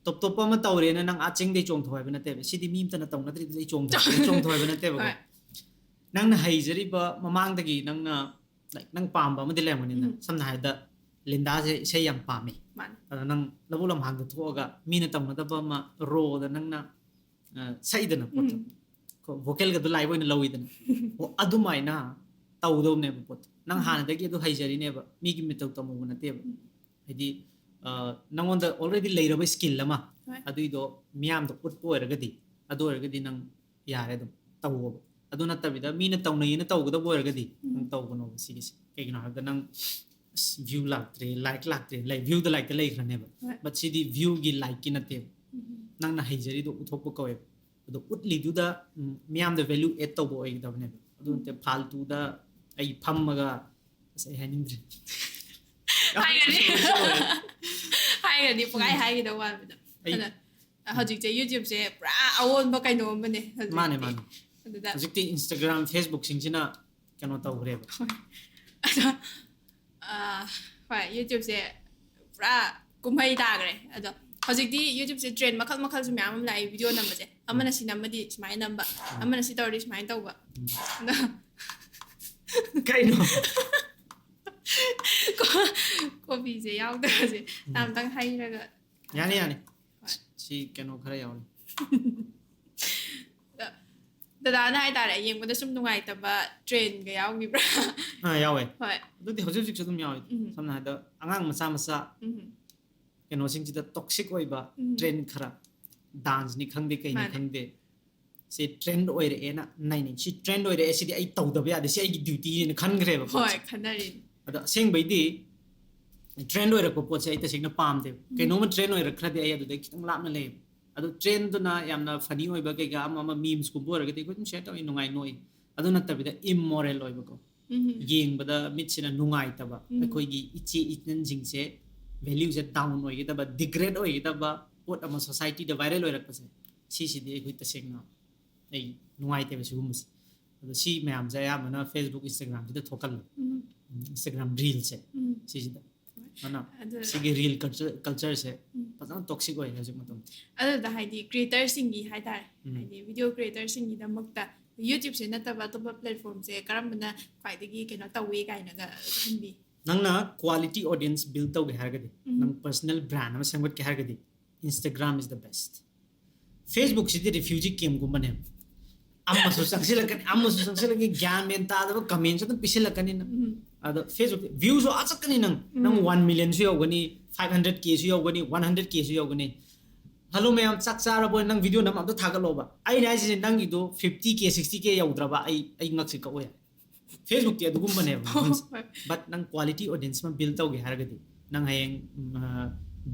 ꯇꯣꯞ ꯇꯣꯞꯄ ꯑꯃ ꯇꯧꯔꯦꯅ ꯅꯪ ꯑꯥ ꯆꯤꯡꯗꯩ ꯆꯣꯡꯊꯧ ꯍꯥꯏꯕ ꯅꯠꯇꯦꯕ꯫ ꯁꯤꯗꯤ ꯃꯤ ꯑꯝꯇꯅ ꯇꯧꯅꯗ꯭ꯔꯤꯗꯨꯗ ꯑꯩ ꯆꯣꯡꯊꯧ-, ꯆꯣꯡꯊꯧ ꯍꯥꯏꯕ ꯅꯠꯇꯦꯕꯀꯣ꯫ ꯍꯣꯏ꯫ ꯅꯪꯅ ꯍꯩꯖꯔꯤꯕ ꯃꯃꯥꯡꯗꯒꯤ ꯅꯪꯅ like, ꯅꯪ ꯄꯥꯝꯕ ꯑꯃꯗꯤ ꯂꯩꯔꯝꯒꯅꯤꯅ꯫ ꯎꯝ. ꯁꯝꯅ ꯍꯥꯏꯔꯕꯗ ꯂꯤꯟꯗꯥꯁꯦ ꯏꯁꯩ ꯌꯥꯝ ꯄꯥꯝꯃꯤ꯫ ꯃꯥꯅꯦ. ꯑꯗꯣ ꯅꯪ ꯂꯧꯕꯨꯛ ꯂꯝꯍꯥꯡꯗ ꯊꯣꯛꯑꯒ ꯃꯤꯅ ꯇꯧꯅꯗꯕ ꯑꯃ ꯔꯣꯗ ꯅꯪꯅ, ꯑ, ꯁꯛꯏꯗꯅ ꯄꯣꯠꯇꯣ꯫ ꯎꯝ. ꯀꯣ, vocalꯒꯗꯣ live ꯑꯣꯏꯅ ꯂꯧꯋꯤꯗꯅ꯫ ꯑꯣ, ꯑꯗꯨꯃꯥꯏꯅ ꯇꯧꯗꯧꯅꯦꯕ ꯄꯣꯠꯇꯣ꯫ ꯅꯪ ꯎꯝ. ꯍꯥꯟꯅꯗꯒꯤ ꯑꯗꯨ ꯍꯩꯖꯔꯤꯅꯦꯕ, ꯃꯤꯒꯤ ꯃꯇꯧ ꯇꯝꯃꯨꯕ ꯅꯠꯇꯦꯕ꯫ ꯎꯝ. ꯍꯥꯏꯗꯤ, ꯑ, ꯅꯪꯉꯣꯟꯗ already ꯂꯩꯔꯕ skill ꯑꯃ, ꯍꯣꯏ. ꯑꯗꯨꯏꯗꯣ ꯃꯤꯌꯥꯝꯗ ꯎꯠꯄ ꯑꯣꯏꯔꯒꯗꯤ, ꯑꯗꯨ ꯑꯣꯏꯔꯒꯗꯤ ꯅꯪ ꯌꯥꯔꯦ, ꯑꯗꯨꯝ ꯇꯧꯋꯣꯕ꯫ ꯑꯗꯨ ꯅꯠꯇꯕꯤꯗ ꯃꯤꯅ ꯇꯧꯅꯩꯌꯦꯅ ꯇꯧꯒꯗꯕ ꯑꯣꯏꯔꯒꯗꯤ ꯎꯝ. ꯅꯪ ꯇꯧꯒꯅꯣꯕ ꯁꯤꯒꯤꯁꯦ꯫ ꯀꯩꯒꯤꯅꯣ ꯍꯥꯏꯕꯗ ꯅꯪ, ꯑꯁ, view ꯂꯥꯛꯇ꯭ꯔꯦ, like ꯂꯥꯛꯇ꯭ꯔꯦ, like, viewꯗ, likeꯇ ꯂꯩꯈ꯭ꯔꯅꯦꯕ꯫ ꯍꯣꯏ. But ꯁꯤꯗꯤ viewꯒꯤ, likeꯀꯤ ꯅꯠꯇꯦꯕ꯫ ꯎꯝ. ꯅꯪꯅ ꯍꯩꯖꯔꯤꯗꯣ ꯎꯠꯊꯣꯛꯄ ꯀꯧꯋꯦꯕ꯫ ꯑꯗꯣ ꯎꯠꯂꯤꯗꯨꯗ, ꯎꯝ, ꯃꯤꯌꯥꯝꯗ value add ꯇꯧꯕ ꯑꯣꯏꯒꯗꯕꯅꯦꯕ꯫ ꯑꯗꯨ ꯅꯠꯇꯦ, ꯐꯥꯜꯇꯨꯗ ꯑꯩ ꯐꯝꯃꯒ, ꯑꯁ, ꯑꯩ ꯍꯥꯏꯅꯤꯡꯗ꯭ꯔꯦ꯫ ꯍꯥꯏꯒꯅꯤ꯫ ꯍꯥꯏꯒꯅꯤ, ꯄꯨꯡꯍꯥꯏ ꯍꯥꯏꯒꯗꯧ ꯃꯥꯟꯕꯗ꯫ ꯑꯩ ꯑꯗ ꯍꯧꯖꯤꯛꯁꯦ YouTubeꯁꯦ ꯄꯨꯔꯥ ꯑꯑꯣꯟꯕ ꯀꯩꯅꯣ ꯑꯃꯅꯦ ꯍꯧꯖꯤꯛꯇꯤ꯫ ꯃꯥꯅꯦ, ꯃꯥꯅꯦ꯫ ꯑꯗꯨꯗ ꯍꯧꯖꯤꯛꯇꯤ Instagram, Facebookꯁꯤꯡꯁꯤꯅ ꯀꯩꯅꯣ ꯇꯧꯈ꯭ꯔꯦꯕ꯫ ꯑꯗꯣ, ꯑꯥ, ꯍꯣꯏ, YouTubeꯁꯦ ꯄꯨꯔꯥ ꯀꯨꯝꯍꯩ ꯇꯥꯈ꯭ꯔꯦ꯫ ꯑꯗꯣ ꯍꯧꯖꯤꯛꯇꯤ YouTubeꯁꯦ trend ꯃꯈꯜ ꯃꯈꯜꯁꯨ ꯃꯌꯥꯝ ꯑꯃ ꯂꯥꯛꯑꯦ, video ꯅꯝꯕꯁꯦ꯫ ꯑꯃꯅ ꯁꯤ ꯅꯝꯃꯗꯤ ꯁꯨꯃꯥꯏꯅ ꯅꯝꯕ, ꯑꯃꯅ ꯁꯤ ꯇꯧꯔꯗꯤ ꯁꯨꯃꯥꯏꯅ ꯇꯧꯕ꯫ ꯑꯗꯣ ꯀꯩꯅꯣ? ꯀꯣ-, ꯀꯣꯐꯤꯁꯦ ꯌꯥꯎꯗꯕꯁꯦ ꯑꯝꯇꯪ ꯍꯩꯔꯒ꯫ ꯌꯥꯅꯤ, ꯌꯥꯅꯤ꯫ ꯍꯣꯏ. ꯁꯤ ꯀꯩꯅꯣ ꯈꯔ ꯌꯥꯎꯔꯤ꯫ ꯑꯗꯣ ꯗꯗꯥꯅ ꯍꯥꯏꯇꯥꯔꯦ, ꯌꯦꯡꯕꯗ ꯁꯨꯝ ꯅꯨꯡꯉꯥꯏꯇꯕ trendꯒ ꯌꯥꯎꯈꯤꯕ꯭ꯔꯥ? ꯑꯥ, ꯌꯥꯎꯋꯦ꯫ ꯍꯣꯏ. ꯑꯗꯨꯗꯤ ꯍꯧꯖꯤꯛ ꯍꯧꯖꯤꯛꯁꯨ ꯑꯗꯨꯝ ꯌꯥꯎꯋꯦ꯫ ꯎꯝ. ꯁꯝꯅ ꯍꯥꯏꯔꯕꯗ ꯑꯉꯥꯡ ꯃꯆꯥ ꯃꯆꯥ ꯎꯝ. ꯀꯩꯅꯣꯁꯤꯡꯁꯤꯗ toxic ꯑꯣꯏꯕ ꯎꯝ. trend ꯈꯔ, danceꯅꯤ ꯈꯪꯗꯦ, ꯀꯩꯅꯤ ꯃꯥꯅꯦ. ꯈꯪꯗꯦ, ꯁꯤ trend ꯑꯣꯏꯔꯛꯑꯦꯅ ꯅꯩꯅꯩ꯫ ꯁꯤ trend ꯑꯣꯏꯔꯛꯑꯦ, ꯁꯤꯗꯤ ꯑꯩ ꯇꯧꯗꯕ ꯌꯥꯗꯦ, ꯁꯤ ꯑꯩꯒꯤ dutyꯅꯦꯅ ꯈꯟꯈ꯭ꯔꯦꯕ ꯍꯣꯏ, ꯄꯣꯠꯁꯦ꯫ ꯈꯟꯅꯔꯤꯅꯤ꯫ ꯑꯗꯣ ꯑꯁꯦꯡꯕꯩꯗꯤ trend ꯑꯣꯏꯔꯛꯄ ꯄꯣꯠꯁꯦ ꯑꯩ ꯇꯁꯦꯡꯅ ꯄꯥꯝꯗꯦꯕ꯫ ꯎꯝ. ꯀꯩꯅꯣꯝꯃ trend ꯑꯣꯏꯔꯛꯈ꯭ꯔꯗꯤ ꯑꯩ ꯑꯗꯨꯗꯩ ꯈꯤꯇꯪ ꯂꯥꯞꯅ ꯂꯩꯌꯦꯕ꯫ ꯑꯗꯣ trendꯗꯨꯅ ꯌꯥꯝꯅ funny ꯑꯣꯏꯕ ꯀꯩꯀꯥ ꯑꯃ ꯑꯃ memesꯀꯨꯝꯕ ꯑꯣꯏꯔꯒꯗꯤ ꯑꯩꯈꯣꯏ ꯑꯗꯨꯝ share ꯇꯧꯏ, ꯅꯨꯡꯉꯥꯏ, ꯅꯣꯛꯏ꯫ ꯑꯗꯨ ꯅꯠꯇꯕꯤꯗ immoral ꯑꯣꯏꯕꯀꯣ, ꯎꯝ. ꯌꯦꯡꯕꯗ ꯃꯤꯠꯁꯤꯅ ꯅꯨꯡꯉꯥꯏꯇꯕ, ꯎꯝ. ꯑꯩꯈꯣꯏꯒꯤ ꯏꯆꯦ ꯏꯆꯟꯁꯤꯡꯁꯦ valueꯁꯦ down ꯑꯣꯏꯒꯗꯕ, degrade ꯑꯣꯏꯒꯗꯕ ꯄꯣꯠ ꯑꯃ societyꯗ viral ꯑꯣꯏꯔꯛꯄꯁꯦ, ꯁꯤꯁꯤꯗꯤ ꯑꯩꯈꯣꯏ ꯇꯁꯦꯡꯅ ꯑꯩ ꯅꯨꯡꯉꯥꯏꯇꯦꯕ ꯁꯤꯒꯨꯝꯕꯁꯦ꯫ ꯑꯗꯣ ꯁꯤ ꯃꯌꯥꯝꯁꯦ ꯑꯌꯥꯝꯕꯅ Facebook, Instagramꯁꯤꯗ ꯊꯣꯛꯀꯜꯂꯦ꯫ ꯎꯝ. ꯎꯝ, Instagram reelꯁꯦ ꯎꯝ. ꯁꯤꯁꯤꯗ꯫ ꯑꯗꯨꯅ ꯑꯗꯨ ꯁꯤꯒꯤ reel culture, cultureꯁꯦ ꯎꯝ. ꯐꯖꯅ toxic ꯑꯣꯏꯔꯦ ꯍꯧꯖꯤꯛ ꯃꯇꯝꯗ꯫ ꯑꯗꯨꯗ ꯍꯥꯏꯗꯤ creatorꯁꯤꯡꯒꯤ ꯍꯥꯏꯇꯥꯔꯦ, ꯎꯝ. ꯍꯥꯏꯗꯤ video creatorꯁꯤꯡꯒꯤꯗꯃꯛꯇ YouTube-ꯁꯦ ꯅꯠꯇꯕ ꯑꯇꯣꯞꯄ platform-ꯁꯦ ꯀꯔꯝꯕꯅ ꯈ꯭ꯋꯥꯏꯗꯒꯤ ꯀꯩꯅꯣ ꯇꯧꯋꯤ ꯀꯥꯏꯅꯒ ꯈꯟꯕꯤ? ꯅꯪꯅ quality audience build ꯇꯧꯒꯦ ꯍꯥꯏꯔꯒꯗꯤ, ꯎꯝ. ꯅꯪ personal brand ꯑꯃ ꯁꯦꯝꯒꯠꯀꯦ ꯍꯥꯏꯔꯒꯗꯤ, Instagram is the best. Facebook-ꯁꯤꯗꯤ refugee camp-ꯒꯨꯝꯕꯅꯦ. ꯑꯃꯁꯨ ꯆꯪꯁꯤꯜꯂꯛꯀꯅꯤ, ꯑꯃꯁꯨ ꯆꯪꯁꯤꯜꯂꯛꯀꯅꯤ, ꯒ꯭ꯌꯥꯟ ꯃꯦꯟ ꯇꯥꯗꯕ comment-ꯁꯨ ꯑꯗꯨꯝ ꯄꯤꯁꯤꯜꯂꯛꯀꯅꯤ ꯅꯪ. ꯎꯝ. ꯑꯗꯣ Facebook view-ꯁꯨ ꯑꯥ ꯆꯠꯀꯅꯤ ꯅꯪ. ꯅꯪ ꯎꯝ. one million-ꯁꯨ ꯌꯧꯒꯅꯤ, five hundred K-ꯁꯨ ꯌꯧꯒꯅꯤ, one hundred K-ꯁꯨ ꯌꯧꯒꯅꯤ. "Hello ꯃꯌꯥꯝ, ꯆꯥꯛ ꯆꯥꯔꯕꯣ?" ꯅꯪ video ꯅꯝꯃ ꯑꯝꯇ ꯊꯥꯒꯠꯂꯣꯕ꯫ ꯑꯩꯅ ꯍꯥꯏꯁꯤꯅꯦ, ꯅꯪꯒꯤꯗꯣ fifty K, sixty K ꯌꯧꯗ꯭ꯔꯕ ꯑꯩ, ꯑꯩ ꯉꯛꯁꯤ ꯀꯛꯎ ꯌꯥꯏ꯫ Facebook-ꯇꯤ ꯑꯗꯨꯒꯨꯝꯕꯅꯦꯕ ꯃꯐꯝꯁꯦ. ꯍꯣꯏ. But ꯅꯪ quality audience ꯑꯃ build ꯇꯧꯒꯦ ꯍꯥꯏꯔꯒꯗꯤ, ꯅꯪ ꯍꯌꯦꯡ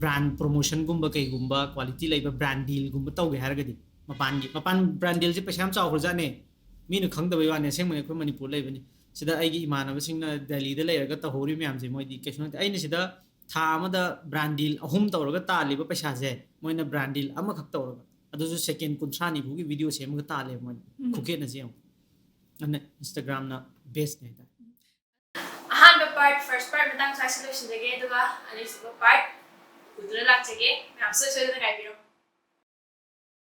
brand promotion-ꯒꯨꯝꯕ ꯀꯩꯒꯨꯝꯕ, quality ꯂꯩꯕ brand deal-ꯒꯨꯝꯕ ꯇꯧꯒꯦ ꯍꯥꯏꯔꯒꯗꯤ, ꯃꯄꯥꯟꯒꯤ, ꯃꯄꯥꯟ brand deal-ꯁꯦ ꯄꯩꯁꯥ ꯌꯥꯝ ꯆꯥꯎꯈ꯭ꯔꯖꯥꯠꯅꯦ, ꯃꯤꯅ ꯈꯪꯗꯕꯩ ꯋꯥꯅꯦ, ꯑꯁꯦꯡꯕꯅꯤ ꯑꯩꯈꯣꯏ ꯃꯅꯤꯄꯨꯔ ꯂꯩꯕꯅꯤ꯫ ꯁꯤꯗ ꯑꯩꯒꯤ ꯏꯃꯥꯟꯅꯕꯁꯤꯡꯅ ꯗꯦꯜꯂꯤꯗ ꯂꯩꯔꯒ ꯇꯧꯍꯧꯔꯤ ꯃꯌꯥꯝꯁꯦ, ꯃꯣꯏꯗꯤ ꯀꯩꯁꯨ ꯅꯠꯇꯦ꯫ ꯑꯩꯅ ꯁꯤꯗ ꯊꯥ ꯑꯃꯗ brand deal ꯑꯍꯨꯝ ꯇꯧꯔꯒ ꯇꯥꯜꯂꯤꯕ ꯄꯩꯁꯥꯁꯦ, ꯃꯣꯏꯅ brand deal ꯑꯃꯈꯛ ꯇꯧꯔꯒ, ꯑꯗꯨꯁꯨ second ꯀꯨꯟꯊ꯭ꯔꯥ ꯅꯤꯐꯨꯒꯤ video ꯁꯦꯝꯃꯒ ꯇꯥꯜꯂꯦꯕ ꯃꯣꯏꯅ, ꯎꯝ. ꯈꯨꯈꯦꯠꯅꯁꯦ ꯌꯦꯡꯉꯣ꯫ ꯑꯗꯨꯅ Instagram-ꯅ best-ꯅꯦ ꯍꯥꯏꯇꯥꯔꯦ꯫ ꯑꯍꯥꯟꯕ part, first part ꯃꯇꯥꯡ ꯁ꯭ꯋꯥꯏꯁꯤ ꯂꯣꯏꯁꯤꯟꯖꯒꯦ, ꯑꯗꯨꯒ ꯑꯅꯤꯁꯨꯕ part ꯎꯗꯨꯅ ꯂꯥꯛꯆꯒꯦ꯫ ꯃꯌꯥꯝ ꯁꯣꯏ ꯁꯣꯏꯗꯅ ꯉꯥꯏꯕꯤꯔꯣ꯫